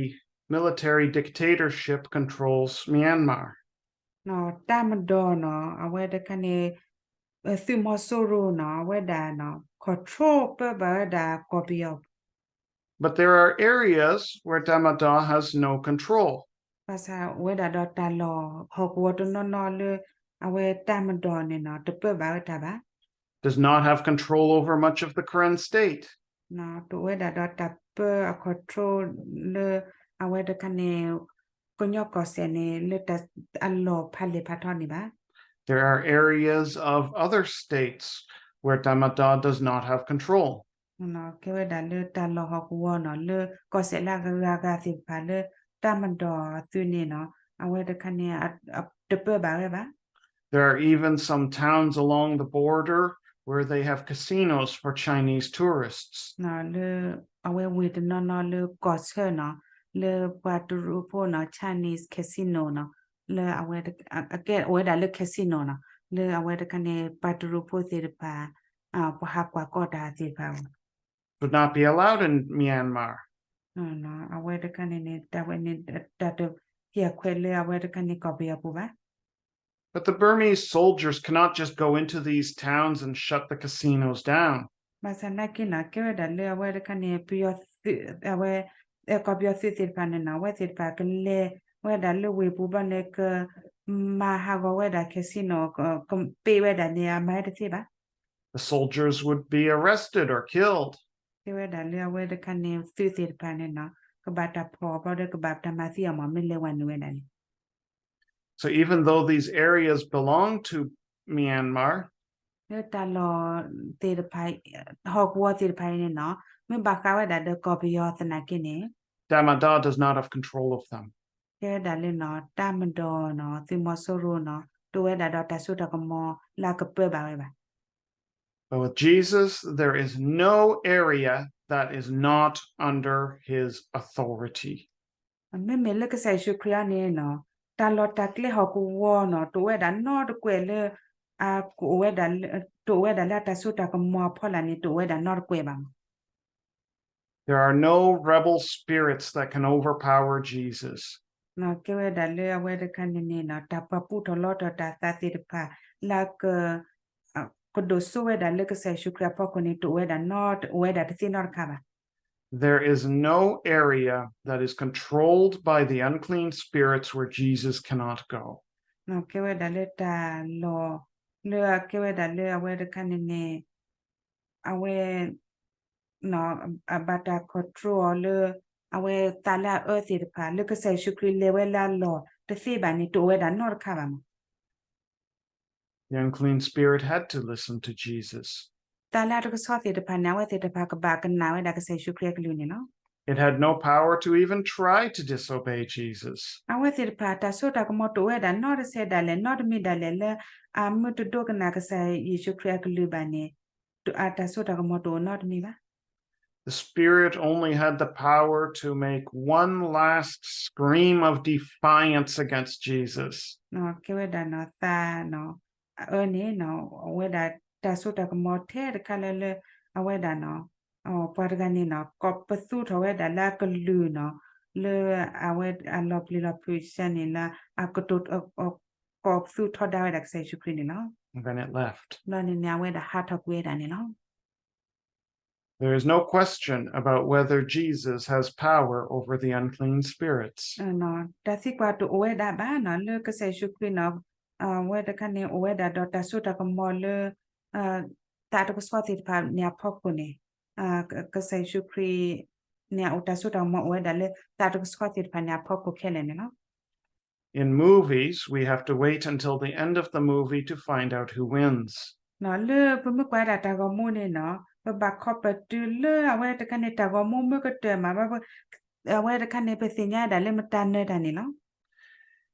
military dictatorship, controls Myanmar. နီၤ တပ်မတော်နီၤ အဝဲတခါန့ၣ် သုးမီၤစိရိၤနီၤ အဝဲဒၣ်နီၤ control ပၢဘၣ်ဝဲဒၣ်ကီၢ်ပယီၤ But there are areas where Tatmadaw has no control. ဘၣ်ဆၣ်အိၣ်ဝဲဒၣ်ဒီးတၢ်လီၢ်ဟီၣ်ကဝီၤတနီၤနီၤလၢ အဝဲတပ်မတော်န့ၣ်နီၤ တပၢဘၣ်ဝဲတၢ်ဘၣ် Does not have control over much of the Karen state. တအိၣ်ဝဲဒၣ်ဒီးတၢ်ပၢအ control လၢ အဝဲတခါန့ၣ် ကညီကီၢ်စဲၣ်န့ၣ် လၢအလီၢ်ဖးလဲၢ်ဖးထီန့ၣ်ဘၣ် There are areas of other states where Tatmadaw does not have control. ကဲဝဲဒၣ်လၢတၢ်လီၢ်ဟီၣ်ကဝီၤနီၤ လၢကီၢ်စဲၣ်လၢအဂၤဂၤသ့ၣ်တဖၣ်လၢ တပ်မတော် အသုးန့ၣ်နီၤ အဝဲတခါန့ၣ် တပၢဘၣ်ဝဲဘၣ် There are even some towns along the border where they have casinos for Chinese tourists. လၢအဝဲဝ့ၢ်တနီၤနီၤလၢကီၢ်ဆၢနီၤ လၢပှၤတရူးဖိနီၤ Chinese casino နီၤ လၢအဝဲ အကဲအိၣ်ဝဲဒၣ်လၢ casino နီၤ လၢအဝဲတခါန့ၣ် ပှၤတရူးဖိသ့ၣ်တဖၣ် ပှၤဟးကွၢ်ကီတၢ်သ့ၣ်တဖၣ် Would not be allowed in Myanmar. အဝဲတခါန့ၣ်န့ၣ် တၢ်ဝဲန့ၣ် တၢ်တဟ့ၣ်အခွဲးလၢအဝဲတခါန့ၣ်ကီၢ်ပယီၤပူၤဘၣ် But the Burmese soldiers cannot just go into these towns and shut the casinos down. ဘၣ်ဆၣ်နာ်က့နီၤ ကဲဝဲဒၣ်လၢအဝဲတခါန့ၣ် ပယီၤသုး အဝဲ ကီၢ်ပယီၤသုးသ့ၣ်တဖၣ်န့ၣ်နီၤ အဝဲသ့ၣ်တဖၣ်ကလဲၤဝဲဒၣ်လၢဝ့ၢ်ပူၤဘျီန့ၣ် ကမၤဟးဂီၤဝဲဒၣ် casino ကပ့ၢ်ဝဲဒၣ်န့ၣ် အမၤဝဲတသ့ဘၣ် The soldiers would be arrested or killed. ကဲဝဲဒၣ်လၢအဝဲတခါန့ၣ် သုးသ့ၣ်တဖၣ်န့ၣ်နီၤ ကဘၣ်တၢ်ဖီၣ်ဘျီဒီး ကဘၣ်တၢ်မၤသံအီၤမး မ့ၢ်လဲၤဝဲနုာ်ဝဲဒၣ်န့ၣ် So even though these areas belong to Myanmar, လၢတၢ်လီၢ်သ့ၣ်တဖၣ် ဟီၣ်ကဝီၤသ့ၣ်တဖၣ်အံၤန့ၣ်နီၤ မ့ၢ်ဘၣ်ဃးဝဲဒၣ်ဒီးကီၢ်ပယီၤသနာ်က့န့ၣ် Tatmadaw does not have control of them. ကဲဝဲဒၣ်လၢနီၤ တပ်မတော်နီၤ သုးမီၤစိရိၤနီၤ တအိၣ်ဝဲဒၣ်ဒီးတၢ်စိတၢ်ကမီၤလၢအကပၢဘၣ်ဝဲဘၣ် But with Jesus, there is no area that is not under his authority. မ့မ့ၢ်လၢကစၢ်ယ့ၣ်ၡူးခရံာ်အံၤန့ၣ်နီၤ တၢ်လီၢ်တၢ်ကျဲဟီၣ်ကဝီၤနီၤ တအိၣ်ဝဲဒၣ်နီတကွဲၢ်လၢ အကအိၣ်ဝဲဒၣ် တအိၣ်ဝဲဒၣ်လၢအတၢ်စိတၢ်ကမီၤအဖီလာ်န့ၣ် တအိၣ်ဝဲဒၣ်နီတကွဲၢ်ဘၣ်မး There are no rebel spirits that can overpower Jesus. ကဲဝဲဒၣ်လၢအဝဲတခါန့ၣ်န့ၣ်နီၤ တၢ်ပှၤပူထီၣ်လီထီၣ်တၢ်သးသ့ၣ်တဖၣ် လၢအက ကဒိၣ်စိဝဲဒၣ်လၢကစၢ်ယ့ၣ်ၡူးခရံာ်အဖီခိၣ်န့ၣ် တအိၣ်ဝဲဒၣ်နီ အိၣ်ဝဲဒၣ်တသ့နီတခါဘၣ် There is no area that is controlled by the unclean spirits where Jesus cannot go. ကဲဝဲဒၣ်လၢတၢ်လီၢ် လၢအကဲဝဲဒၣ်လၢအဝဲတခါန့ၣ်န့ၣ် အဝဲ အဘၣ်တၢ် control အီၤလၢ အဝဲသးလၢအအၢသ့ၣ်တဖၣ် လၢကစၢ်ယ့ၣ်ၡူးခရံာ်လဲၤဝဲလၢအလီၢ်တသ့ဘၣ်န့ၣ် တအိၣ်ဝဲဒၣ်နီတခါဘၣ်မး The unclean spirit had to listen to Jesus. သးလၢအတကဆှီသ့ၣ်တဖၣ်န့ၣ် အဝဲသ့ၣ်တဖၣ်ကဘၣ်ကနၣ်ဝဲဒၣ်ကစၢ်ယ့ၣ်ၡူးခရံာ်အကလုၢ်န့ၣ်လီၤ. It had no power to even try to disobey Jesus. အဝဲသ့ၣ်တဖၣ် တၢ်စိတၢ်ကမီၤတအိၣ်ဝဲဒၣ်နီတဆဲးဒၣ်လဲာ် နီတမံၤဒၣ်လဲာ်လၢ အမ့ၢ်တဒိကနၣ်ကစၢ်ယ့ၣ်ၡူးခရံာ်အကလုၢ်ဘၣ်န့ၣ် အတၢ်စိတၢ်ကမီၤတအိၣ်နီတမံၤဘၣ် The spirit only had the power to make one last scream of defiance against Jesus. ကဲဝဲဒၣ်နီၤ သးနီၤ အအၢန့ၣ်နီၤ အဝဲဒၣ်တၢ်စိတၢ်ကမီၤထဲတခါလၢလၢ အဝဲဒၣ်နီၤ ပှၤတဂၤန့ၣ်နီၤ ကိးပသူထီၣ်ဝဲဒၣ်လၢအကလုၢ်နီၤ လၢအဝဲအလီၤပျံၤလီၤဖုးစဲန့ၣ်လၢ အကတိၤ ကိးပသူထီဒါဝဲဒၣ်ကစၢ်ယ့ၣ်ၡူးခရံာ်န့ၣ်လီၤ. And then it left. ဘျီန့ၣ်န့ၣ် အဝဲဒၣ်ဟးထီၣ်ကွံာ်ဝဲဒၣ်န့ၣ်လီၤ. There is no question about whether Jesus has power over the unclean spirits. တၢ်သံကွၢ်တအိၣ်ဝဲဒၣ်ဘၣ်နီၤ လၢကစၢ်ယ့ၣ်ၡူးခရံာ်နီၤ အဝဲတခါန့ၣ်အိၣ်ဝဲဒၣ်ဒီးတၢ်စိတၢ်ကမီၤလၢ သးတကဆှီသ့ၣ်တဖၣ်န့ၣ်အဖီခိၣ်န့ၣ် ကစၢ်ယ့ၣ်ၡူးခရံာ်န့ၣ် အအိၣ်တၢ်စိတၢ်ကမီၤအိၣ်ဝဲဒၣ်လၢသးတကဆှီသ့ၣ်တဖၣ်န့ၣ်အဖီခိၣ်ခဲလၢာ်န့ၣ်လီၤ. In movies, we have to wait until the end of the movie to find out who wins. လၢပမ့ၢ်ကွၢ်ဒၣ်တၢ်ဂီၤမူန့ၣ်နီၤ ပဘၣ်ခီပတုၤလၢအဝဲတခါန့ၣ် တၢ်ဂီၤမူမ့ၢ်ကတၢၢ်မး ဘၣ် အဝဲတခါန့ၣ် ပသ့ၣ်ညါဒၣ်လၢမတၤနၢၤတၢ်န့ၣ်လီၤ.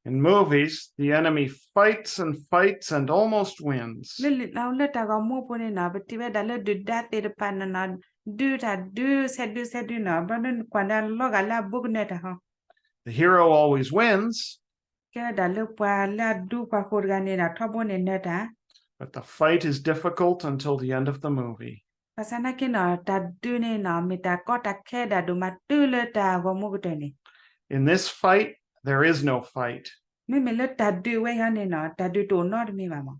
In movies, the enemy fights and fights and almost wins. လၢ လၢတၢ်ဂီၤမူပူၤန့ၣ်နီၤ ပထံၣ်ဝဲဒၣ်လၢဒုၣ်ဒါသ့ၣ်တဖၣ်န့ၣ်နီၤ ဒုးတၢ်ဒုး ဆဲးဒုးဆဲးဒုးနီၤ ဘျီန့ၣ်ကွၢ်န့ၣ်လီၤဂာ်လၢအဘူးကနၢၤတၢ်ဟီ The hero always wins. ကဲဝဲဒၣ်လၢပှၤလၢအဒူပှၤဃိတဂၤန့ၣ်ဒီး ထီဘိန့ၣ်နၢၤတၢ် But the fight is difficult until the end of the movie. ဘၣ်ဆၣ်သနာ်က့နီၤ တၢ်ဒုးန့ၣ်နီၤ မ့ၢ်တၢ်ကီတၢ်ခဲဒၣ်ဒိၣ်မးတုၤလၢတၢ်ဂီၤမူကတၢၢ်န့ၣ် In this fight, there is no fight. မ့မ့ၢ်လၢတၢ်ဒုးဝဲအံၤန့ၣ်နီၤ တၢ်ဒုးတအိၣ်နီတမံၤဘၣ်မး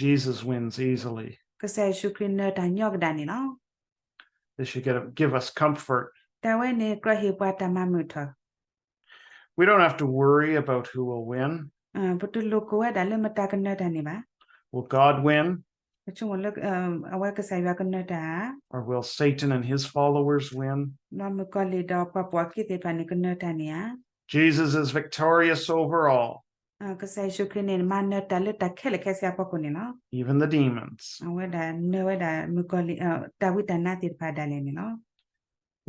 Jesus wins easily. ကစၢ်ယ့ၣ်ၡူးခရံာ်နၢၤတၢ်ညီကဒၣ်န့ၣ်လီၤ. This should give, give us comfort. တၢ်ဝဲန့ၣ်ကြၢးဟ့ၣ်ပှၤတၢ်မၤမုာ်ထီၣ် We don't have to worry about who will win. ပတလိၣ်ကိၢ်ဝဲဒၣ်လၢမတၤကနၢၤတၢ်န့ၣ်ဘၣ်. Will God win? ပဆိကမိၣ်လၢ အဝဲကစၢ်ယွၤကနၢၤတၢ်ဧါ Or will Satan and his followers win? ဒီးမုၣ်ကီၤလံၢ်ဒီးပှၤပိာ်အခံသ့ၣ်တဖၣ်န့ၣ်ကနၢၤတၢ်န့ၣ်ဧါ Jesus is victorious over all. ကစၢ်ယ့ၣ်ၡူးခရံာ်န့ၣ် မၤနၢၤတၢ်လၢတၢ်ခဲလၢာ်ခဲဆ့အဖီခိၣ်န့ၣ်လီၤ. Even the demons. အဝဲဒၣ်နၢၤဝဲဒၣ်မုၣ်ကီၤလံၢ် တၢ်ဝံတၢ်နါသ့ၣ်တဖၣ်ဒၣ်လဲာ်န့ၣ်လီၤ.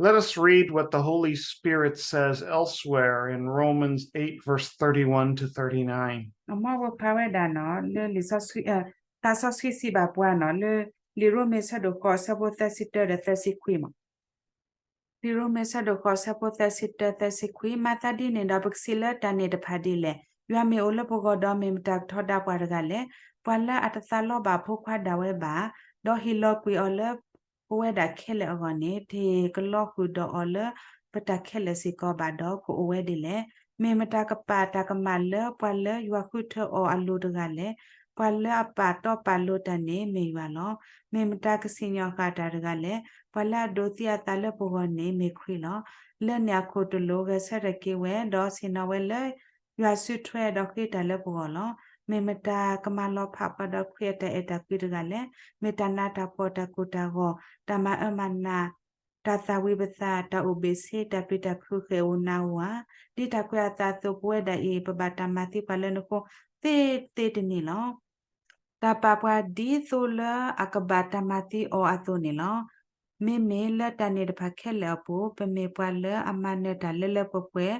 Let us read what the Holy Spirit says elsewhere in Romans eight, verse thirty-one to thirty-nine. မ်ပကဖးဝဲဒၣ်နီၤ လၢလံာ်စီဆှံ သးစီဆှံစံးဘၣ်ပှၤနီၤ လၢလံာ်ရိမ့ၤဆၢဒိၣ်ဃိးဆၢဖိသၢဆံတၢဒီးသၢဆံခွံမး လံာ်ရိမ့ၤဆၢဒိၣ်ဃိးဆၢဖိသၢဆံတၢသၢဆံခွံ မၤသးဒ်န့ၣ်ဒီး ပကစံးလၢတၢ်န့ၣ်တဖၣ်ဒ်လဲၣ်. ယွၤမ့ၢ်အိၣ်လၢပဂီၢ်ဒီး မ့ၢ်မတၤကထီဒါပှၤတဂၤလဲၣ်. ပှၤလၢအတသးလီဘၣ်အဖိခွါဒၣ်ဝဲဘၣ်, ဒီးဟ့ၣ်လီၤကွံာ်အီၤလၢ ပဝဲဒၣ်ခဲလၢာ်အဂီၢ်န့ၣ် တဟ့ၣ်ကလီဃုာ်ဒီးအီၤလၢ ပတၢ်ခဲလၢာ်စ့ၢ်ကီးဘၣ်ဒီး ကအိၣ်ဝဲဒ်လဲၣ်. မ့ၢ်မတၤကပာ်တၢ်ကမၣ်လၢပှၤလၢယွၤဃုထၢအီၤအလိၤတဂၤလဲၣ်. ပှၤလၢအပာ်တီပာ်လိၤတၢ်န့ၣ်မ့ၢ်ယွၤလီၤ. မ့ၢ်မတၤကစံၣ်ညီၣ်ဃာ်တၢ်တဂၤလဲၣ်. ပှၤလၢအဒိးသံအသးလၢပဂီၢ်န့ၣ်မ့ၢ်ခရံာ်လီၤ. လၢန့ၣ်အခိၣ်တလိၤ ဂဲၤဆၢထၢၣ်က့ၤဝဲ, ဒီးဆ့ၣ်နီၤဝဲလၢ ယွၤစုထွဲဒီးဃ့တၢ်လၢပဂီၢ်လီၤ. မ့ၢ်မတၤကမၤလီၤဖးပှၤဒီးခရံာ်အတၢ်အဲၣ်တၢ်ကွံတဂၤလဲၣ်. မ့ၢ်တၢ်နးတၢ်ဖှီၣ် တၢ်ကိၢ်တၢ်ဂီၤ, တၢ်မၤအၢမၤနး, တၢ်သၣ်ဝံၤပသး, တၢ်အိၣ်ဘ့ၣ်ဆ့, တၢ်ပျံၤတၢ်ဖုး ဃဲၣ်ဧိၤနးဧိၤဧါ. ဒ်တၢ်ကွဲးအသးအသိး ပဝဲဒၣ်အံၤ ပဘၣ်တၢ်မၤသံပှၤလၢနဃိ သ့သ့တနံၤလီၤ. တၢ်ပာ်ပှၤဒ်သိးလၢအကဘၣ်တၢ်မၤသံအီၤအသိးန့ၣ်လီၤ. မ့မ့ၢ်လၢတၢ်န့ၣ်တဖၣ်ခဲလၢာ်အပူၤ ပမ့ၢ်ပှၤလၢအမၤနၢၤတၢ်လၢလၢပှဲၤပှဲၤ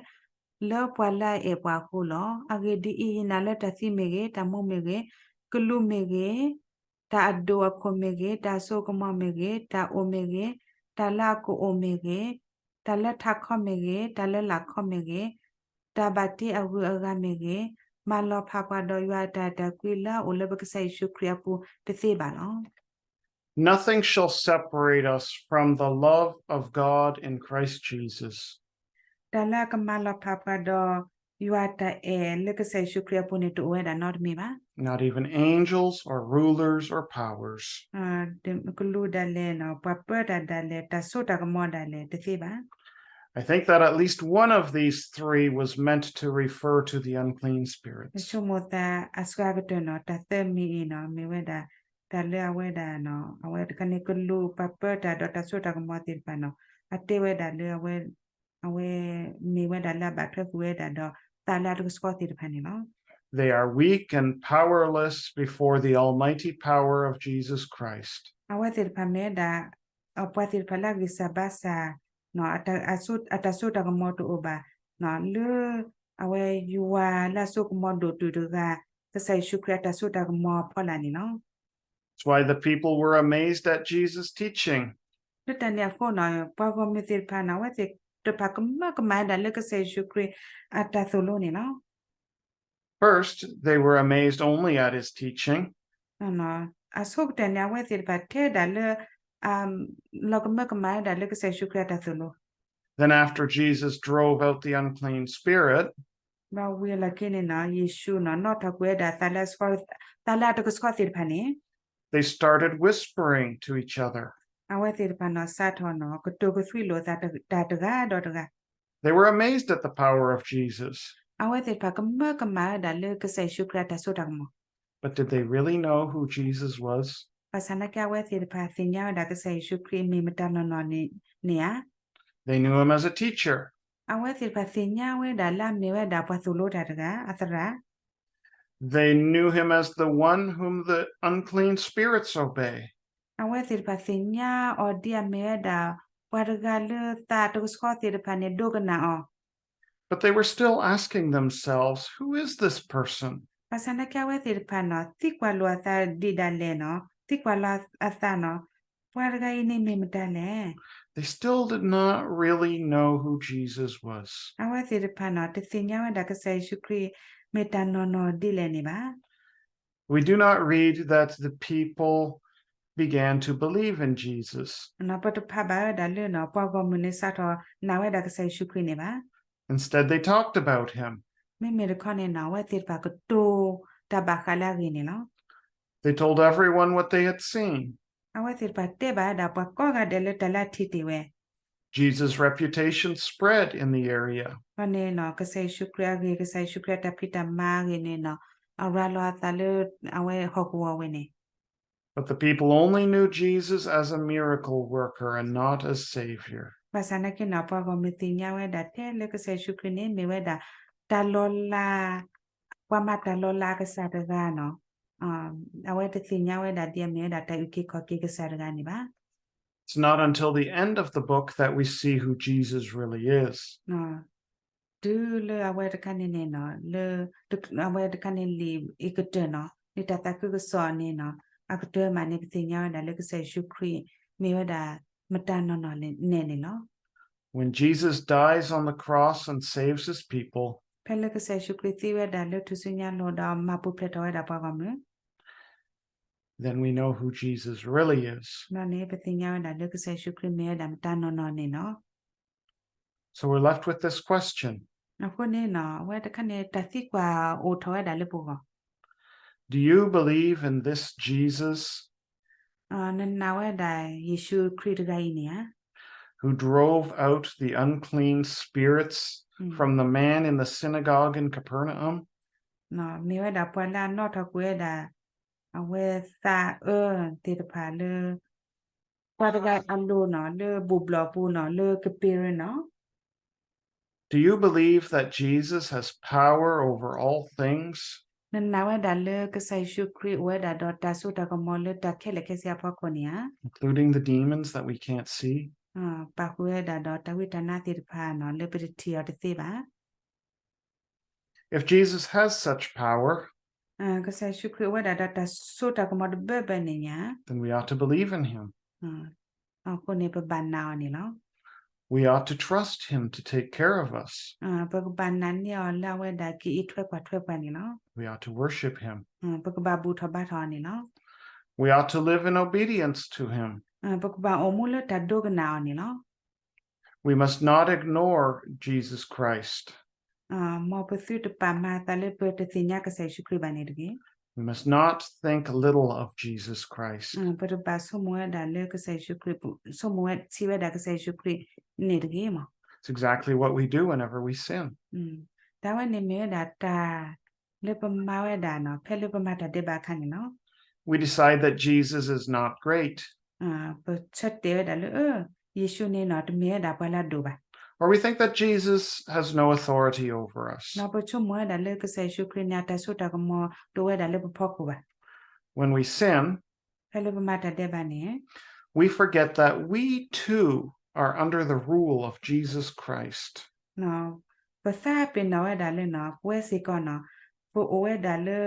လၢပှၤလၢအအဲၣ်ပှၤအဃိလီၤ. အဂ့ၢ်ဒ်အံၤ, ယနာ်လၢတၢ်သံမ့ၢ်ဂ့ၤ, တၢ်မူမ့ၢ်ဂ့ၤ, ကလူးမ့ၢ်ဂ့ၤ, တၢ်အဒိၣ်အခိၣ်မ့ၢ်ဂ့ၤ, တၢ်အစိကမီၤမ့ၢ်ဂ့ၤ, တၢ်အိၣ်မ့ၢ်ဂ့ၤ, တၢ်လၢအကအိၣ်မ့ၢ်ဂ့ၤ, တၢ်လၢထးခီမ့ၢ်ဂ့ၤ, တၢ်လၢလာ်ခီမ့ၢ်ဂ့ၤ, တၢ်ဘၣ်တ့အဂုၤအဂၤမ့ၢ်ဂ့ၤ, မၤလီၤဖးပှၤဒီးယွၤအတၢ်အဲၣ်တၢ်ကွံလၢအအိၣ်လၢပကစၢ်ယ့ၣ်ၡူးခရံာ်အပူၤတသ့ဘၣ်လီၤ. Nothing shall separate us from the love of God in Christ Jesus. တၢ်လၢအကမၤလီၤဖးပှၤဒီးယွၤအတၢ်အဲၣ်လၢကစၢ်ယ့ၣ်ၡူးခရံာ်အပူၤန့ၣ် တအိၣ်ဝဲဒၣ်နီတမံၤဘၣ်. Not even angels or rulers or powers. ကလူးဒၣ်လဲာ်, ပှၤပၢတၢ်ဒၣ်လဲာ်, တၢ်စိတၢ်ကမီၤဒၣ်လဲာ် တသ့ဘၣ်. I think that at least one of these three was meant to refer to the unclean spirits. ယဆိကမိၣ်သးအစှၤကတၢၢ်နီၤ တၢ်သၢမံၤအံၤနီၤ မ့ၢ်ဝဲဒၣ် တၢ်လၢအဝဲဒၣ်နီၤ အဝဲတခါန့ၣ် ကလူးပှၤပၢတၢ်ဒီးတၢ်စိတၢ်ကမီၤသ့ၣ်တဖၣ်နီၤ အတဲဝဲဒၣ်လၢအဝဲ အဝဲမ့ၢ်ဝဲဒၣ်လၢအဘၣ်ထွဲဃုာ်ဝဲဒၣ်ဒီး သးလၢအတကဆှီသ့ၣ်တဖၣ်န့ၣ်လီၤ. They are weak and powerless before the almighty power of Jesus Christ. အဝဲသ့ၣ်တဖၣ်မ့ၢ်ဝဲဒၣ် ပှၤသ့ၣ်တဖၣ်လၢအဂံၢ်စၢ်ဘါစၢ် အတၢ်စိတၢ်ကမီၤတအိၣ်ဘၣ် လၢအဝဲယွၤလၢအစိကမီၤဒိၣ်တုာ်တဂၤ ကစၢ်ယ့ၣ်ၡူးခရံာ်အတၢ်စိတၢ်ကမီၤအဖီလာ်န့ၣ်လီၤ. That's why the people were amazed at Jesus' teaching. လၢတၢ်န့ၣ်အဃိနီၤ ပှၤဂီၢ်မုၢ်သ့ၣ်တဖၣ်နီၤ အဝဲသ့ၣ်တဖၣ်ကမၢကမၣ်ဝဲဒၣ်လၢကစၢ်ယ့ၣ်ၡူးခရံာ်အတၢ်သိၣ်လိန့ၣ်လီၤ. First, they were amazed only at his teaching. အဆိကတၢၢ်န့ၣ် အဝဲသ့ၣ်တဖၣ်ထဲဒၣ်လၢ လီၤကမၢကမၣ်ဝဲဒၣ်လၢကစၢ်ယ့ၣ်ၡူးခရံာ်အတၢ်သိၣ်လိ Then after Jesus drove out the unclean spirit, ဒီးဝံၤအလီၢ်ခံန့ၣ်နီၤ ယ့ၣ်ၡူးနီၤ နီၣ်ထီၣ်ကွံာ်ဝဲဒၣ် သးလၢအတကဆှီသ့ၣ်တဖၣ်န့ၣ် they started whispering to each other. အဝဲသ့ၣ်တဖၣ်နီၤ စးထီၣ်နီၤ ကတိၤကသွံလိာ်သးတဂၤဒီးတဂၤ They were amazed at the power of Jesus. အဝဲသ့ၣ်တဖၣ်ကမၢကမၣ်ဝဲဒၣ်လၢကစၢ်ယ့ၣ်ၡူးခရံာ်အတၢ်စိတၢ်ကမီၤ But did they really know who Jesus was? ဘၣ်ဆၣ်သနာ်က့ အဝဲသ့ၣ်တဖၣ်သ့ၣ်ညါဝဲဒၣ်ကစၢ်ယ့ၣ်ၡူးခရံာ်မ့ၢ်မတၤနီၢ်နီၢ်န့ၣ်ဧါ. They knew him as a teacher. အဝဲသ့ၣ်တဖၣ်သ့ၣ်ညါဝဲဒၣ်လၢအမ့ၢ်ဝဲဒၣ်ပှၤသိၣ်လိတၢ်တဂၤ အသရၣ် They knew him as the one whom the unclean spirits obey. အဝဲသ့ၣ်တဖၣ်သ့ၣ်ညါအီၤဒ်အမ့ၢ်ဝဲဒၣ် ပှၤတဂၤလၢသးတကဆှီသ့ၣ်တဖၣ်န့ၣ် ဒိကနၣ်အီၤ But they were still asking themselves, who is this person? ဘၣ်ဆၣ်သနာ်က့ အဝဲသ့ၣ်တဖၣ်နီၤ သံကွၢ်လိာ်အသးဒံးဒၣ်လဲာ်နီၤ သံကွၢ်လိာ်အသးနီၤ ပှၤတဂၤအံၤန့ၣ်မ့ၢ်မတၤလဲၣ်. They still did not really know who Jesus was. အဝဲသ့ၣ်တဖၣ်နီၤ တသ့ၣ်ညါဝဲဒၣ်ကစၢ်ယ့ၣ်ၡူးခရံာ် မ့ၢ်တၢ်နီၢ်နီၢ်ဒ်လဲၣ်န့ၣ်ဘၣ်. We do not read that the people began to believe in Jesus. ပတဖးဘၣ်ဝဲဒၣ်လၢနီၤ ပှၤဂီၢ်မုၢ်န့ၣ် စးထီၣ်နာ်ဝဲဒၣ်ကစၢ်ယ့ၣ်ၡူးခရံာ်န့ၣ်ဘၣ်. Instead, they talked about him. မ့မ့ၢ်တခီန့ၣ်နီၤ အဝဲသ့ၣ်တဖၣ်ကတိၤတၢ်ဘၣ်ဃးလၢအဂ့ၢ်န့ၣ်လီၤ. They told everyone what they had seen. အဝဲသ့ၣ်တဖၣ်တဲဘၣ်ဝဲဒၣ် ပှၤကိးဂၤဒဲးလၢတၢ်လၢအထံၣ်တ့ၢ်ဝဲ Jesus' reputation spread in the area. အဃိန့ၣ်နီၤ ကစၢ်ယ့ၣ်ၡူးခရံာ်အဂ့ၢ် ကစၢ်ယ့ၣ်ၡူးခရံာ်အတၢ်ဖံးတၢ်မၤအဂ့ၢ်န့ၣ်နီၤ အရၤလီၤအသးလၢ အဝဲဟီၣ်ကဝီၤဝဲန့ၣ် But the people only knew Jesus as a miracle worker and not as Savior. ဘၣ်ဆၣ်သနာ်က့နီၤ ပှၤဂီၢ်မုၢ်သ့ၣ်ညါဝဲဒၣ်ထဲလၢကစၢ်ယ့ၣ်ၡူးခရံာ်န့ၣ် မ့ၢ်ဝဲဒၣ် တၢ်လီၤလး ပှၤမၤတၢ်လီၤလးအကစၢ်တဂၤနီၤ အဝဲတသ့ၣ်ညါဝဲဒၣ်ဒ်အမ့ၢ်ဝဲဒၣ်တၢ်အုၣ်က့ၤခီၣ်က့ၤကစၢ်တဂၤန့ၣ်ဘၣ်. It's not until the end of the book that we see who Jesus really is. တုၤလၢအဝဲတခါန့ၣ်န့ၣ်နီၤ လၢ အဝဲတခါန့ၣ်လံာ်အကတၢၢ်နီၤ လံာ်တၢ်သးခုကစီၣ်န့ၣ်နီၤ အကတၢၢ်မးန့ၣ် ပသ့ၣ်ညါဝဲဒၣ်လၢကစၢ်ယ့ၣ်ၡူးခရံာ် မ့ၢ်ဝဲဒၣ်မတၤနီၢ်နီၢ်လဲၣ်န့ၣ်လီၤ. When Jesus dies on the cross and saves his people, ဖဲလၢကစၢ်ယ့ၣ်ၡူးခရံာ်သံဝဲဒၣ်လၢထူၣ်စုညါလိၤဒီးမၤပူၤဖျဲးထီၣ်ဝဲဒၣ်ပှၤဂီၢ်မုၢ် then we know who Jesus really is. ဘျီန့ၣ် ပသ့ၣ်ညါဝဲဒၣ်လၢကစၢ်ယ့ၣ်ၡူးခရံာ်မ့ၢ်ဝဲဒၣ်မတၤနီၢ်နီၢ်န့ၣ်လီၤ. So we're left with this question. အဃိန့ၣ်နီၤ အဝဲတခါန့ၣ် တၢ်သံကွၢ်အိၣ်ထီၣ်ဝဲဒၣ်လၢပဂီၢ် Do you believe in this Jesus နနာ်ဝဲဒၣ်ယ့ၣ်ၡူးခရံာ်တဂၤအံၤန့ၣ်ဧါ who drove out the unclean spirits from the man in the synagogue in Capernaum? မ့ၢ်ဝဲဒၣ်ပှၤလၢအနီၣ်ထီၣ်ကွံာ်ဝဲဒၣ် အဝဲသးအၢသ့ၣ်တဖၣ်လၢ ပှၤတဂၤအလိၤနီၤ လၢဘူၣ်ဘျီၣ်ပူၤနီၤ လၢကပ့ရနီၤ Do you believe that Jesus has power over all things, နနာ်ဝဲဒၣ်လၢကစၢ်ယ့ၣ်ၡူးခရံာ်အိၣ်ဝဲဒၣ်ဒီးတၢ်စိတၢ်ကမီၤလၢတၢ်ခဲလၢာ်ခဲဆ့အဖီခိၣ်န့ၣ်ဧါ including the demons that we can't see? ပာ်ဃုာ်ဝဲဒၣ်ဒီးတၢ်ဝံတၢ်နါသ့ၣ်တဖၣ်နီၤ လၢပတထံၣ်အီၤတသ့ဘၣ် If Jesus has such power, ကစၢ်ယ့ၣ်ၡူးခရံာ်အိၣ်ဝဲဒၣ်ဒီးတၢ်စိတၢ်ကမီၤတဘၢဘၢန့ၣ်ညါ then we ought to believe in him. အဃိန့ၣ် ပဘၣ်နာ်အီၤန့ၣ်လီၤ. We ought to trust him to take care of us. ပကဘၣ်နာ်န့ၢ်အီၤလၢအဝဲဒၣ်ကအံးထွဲကွၢ်ထွဲပှၤန့ၣ်လီၤ. We ought to worship him. ပကဘၣ်ဘူၣ်ထီၣ်ဘါထီၣ်အီၤန့ၣ်လီၤ. We ought to live in obedience to him. ပကဘၣ်အိၣ်မူလၢတၢ်ဒိကနၣ်အီၤန့ၣ်လီၤ. We must not ignore Jesus Christ. မ်ပသုတပာ်မၤအသးလၢပတသ့ၣ်ညါကစၢ်ယ့ၣ်ၡူးခရံာ်ဘၣ်န့ၣ်တဂ့ၤ. We must not think little of Jesus Christ. ပတဘၣ်ဆိကမိၣ်ဝဲဒၣ်လၢကစၢ်ယ့ၣ်ၡူးခရံာ် ဆိကမိၣ်ဝဲထံဝဲဒၣ်ကစၢ်ယ့ၣ်ၡူးခရံာ်န့ၣ်တဂ့ၤမး. It's exactly what we do whenever we sin. တၢ်ဝဲန့ၣ်မ့ၢ်ဝဲဒၣ်တၢ် လၢပမၤဝဲဒၣ်နီၤ ဖဲလၢပမၤတၢ်ဒဲးဘးအခါန့ၣ်လီၤ. We decide that Jesus is not great. ပဆၢတဲာ်ဝဲဒၣ်လၢ ယ့ၣ်ၡူးန့ၣ်နီၤ တမ့ၢ်ဝဲဒၣ်ပှၤလၢအဒိၣ်ဘၣ်. Or we think that Jesus has no authority over us. ပဆိကမိၣ်ဝဲဒၣ်လၢကစၢ်ယ့ၣ်ၡူးခရံာ်န့ၣ် အတၢ်စိတၢ်ကမီၤတအိၣ်ဝဲဒၣ်လၢပဖီခိၣ်ဘၣ်. When we sin, ဖဲလၢပမၤတၢ်ဒဲးဘးန့ၣ် we forget that we too are under the rule of Jesus Christ. ပသးပ့ၤနီၣ်ဝဲဒၣ်လၢနီၤ ပဝဲစ့ၢ်ကီးနီၤ ပအိၣ်ဝဲဒၣ်လၢ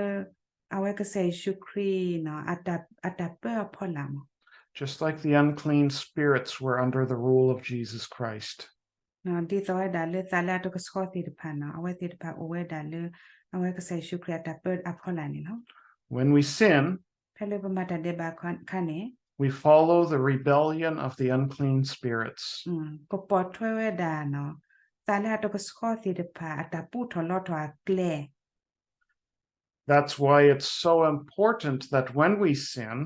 အဝဲကစၢ်ယ့ၣ်ၡူးခရံာ်နီၤ အတၢ်ပၢအဖီလာ်မး. Just like the unclean spirits were under the rule of Jesus Christ. ဒ်သိးဝဲဒၣ်လၢသးလၢအတကဆှီသ့ၣ်တဖၣ်နီၤ အဝဲသ့ၣ်တဖၣ်အိၣ်ဝဲဒၣ်လၢ အဝဲကစၢ်ယ့ၣ်ၡူးခရံာ်အတၢ်ပၢအဖီလာ်န့ၣ်လီၤ. When we sin, ဖဲလၢပမၤတၢ်ဒဲးဘးအခါန့ၣ် We follow the rebellion of the unclean spirits. ပပိာ်ထွဲဝဲဒၣ်နီၤ သးလၢအတကဆှီသ့ၣ်တဖၣ် အတၢ်ပူထီၣ်လီထီၣ်အကျဲ That's why it's so important that when we sin,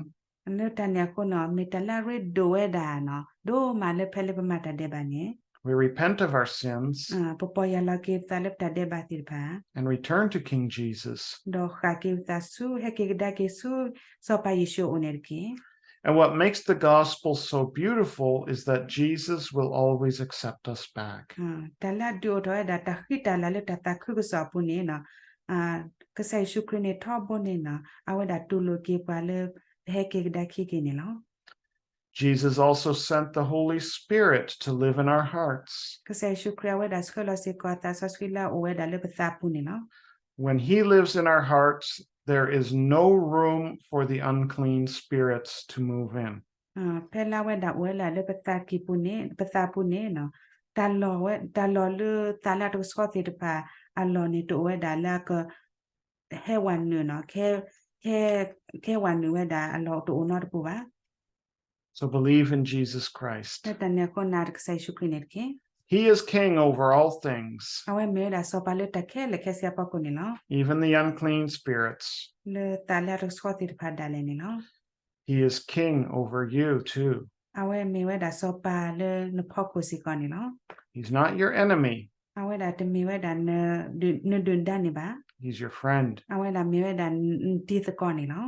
လၢတၢ်န့ၣ်အဃိနီၤ မ့ၢ်တၢ်လၢအရ့ဒိၣ်ဝဲဒၣ်နီၤ ဒိၣ်မးလၢဖဲလၢပမၤတၢ်ဒဲးဘးန့ၣ် we repent of our sins ပပိာ်ယၢ်လီၤက့ၤပသးလၢပတၢ်ဒဲးဘးသ့ၣ်တဖၣ် and return to King Jesus. ဒီးဃၣ်က့ၤပသးဆူ ဟဲက့ၤကဒါက့ၤဆူ စီၤပၤယ့ၣ်ၡူးအအိၣ်န့ၣ်တက့ၢ်. And what makes the gospel so beautiful is that Jesus will always accept us back. တၢ်လၢအဒုးအိၣ်ထီၣ်ဝဲဒၣ်တၢ်ဃံတၢ်လၤလၢတၢ်သးခုကစီၣ်အပူၤန့ၣ်နီၤ ကစၢ်ယ့ၣ်ၡူးခရံာ်န့ၣ်ထီဘိန့ၣ်နီၤ အဝဲဒၣ်တူၢ်လိာ်က့ၤပှၤလၢ ပဟဲက့ၤကဒါခံက့ၤန့ၣ်လီၤ. Jesus also sent the Holy Spirit to live in our hearts. ကစၢ်ယ့ၣ်ၡူးခရံာ်အဝဲဒၣ်ဆှၢလီၤစ့ၢ်ကီးအသးစီဆှံလၢအအိၣ်ဝဲဒၣ်လၢပသးပူၤန့ၣ်လီၤ. When he lives in our hearts, there is no room for the unclean spirits to move in. ဖဲလၢအဝဲဒၣ်အိၣ်ဝဲဒၣ်လၢပသးကံၢ်ပူၤန့ၣ် ပသးပူၤန့ၣ်နီၤ တၢ်လီၢ်ဝဲ တၢ်လီၢ်လၢသးလၢအတကဆှီသ့ၣ်တဖၣ် အလီၢ်န့ၣ်တအိၣ်ဝဲဒၣ်လၢအက ဟဲဝဲနုာ်နီၤ ကဟဲဝဲနုာ်ဝဲဒၣ်အလီၢ်တအိၣ်နီတပူၤဘၣ်. So believe in Jesus Christ. လၢတၢ်န့ၣ်အဃိနာ်ကစၢ်ယ့ၣ်ၡူးခရံာ်န့ၣ်တက့ၢ်. He is king over all things. အဝဲမ့ၢ်ဝဲဒၣ်စီၤပၤလၢတၢ်ခဲလၢာ်ခဲဆ့အဖီခိၣ်န့ၣ်လီၤ. Even the unclean spirits. လၢသးလၢအတကဆှီသ့ၣ်တဖၣ်ဒၣ်လဲာ်န့ၣ်လီၤ. He is king over you too. အဝဲမ့ၢ်ဝဲဒၣ်စီၤပၤလၢနဖီခိၣ်စ့ၢ်ကီးန့ၣ်လီၤ. He's not your enemy. အဝဲဒၣ်တမ့ၢ်ဝဲဒၣ် နဒုၣ်ဒါန့ၣ်ဘၣ်. He's your friend. အဝဲဒၣ်မ့ၢ်ဝဲဒၣ်နတံၤသကိးန့ၣ်လီၤ.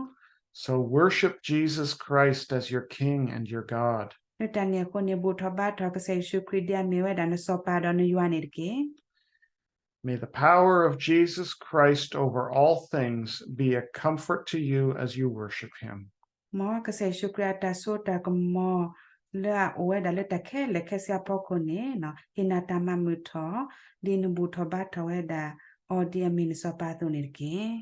So worship Jesus Christ as your King and your God. လၢတၢ်န့ၣ်အဃိန့ၣ် ဘူၣ်ထီၣ်ဘါထီၣ်ကစၢ်ယ့ၣ်ၡူးခရံာ်ဒီးမ့ၢ်ဝဲဒၣ်နစီၤပၤဒီးနယွၤန့ၣ်တက့ၢ်. May the power of Jesus Christ over all things be a comfort to you as you worship him. မ်ကစၢ်ယ့ၣ်ၡူးခရံာ်အတၢ်စိတၢ်ကမီၤလၢအအိၣ်ဝဲဒၣ်လၢတၢ်ခဲလၢာ်ခဲဆ့အဖီခိၣ်န့ၣ် ဟ့ၣ်နၤတၢ်မၤမုာ်ထီၣ် ဒ်နဘူၣ်ထီၣ်ဘါထီၣ်ဝဲဒၣ် အီၤဒ်အမ့ၢ်နစီၤပၤအသိးန့ၣ်တက့ၢ်.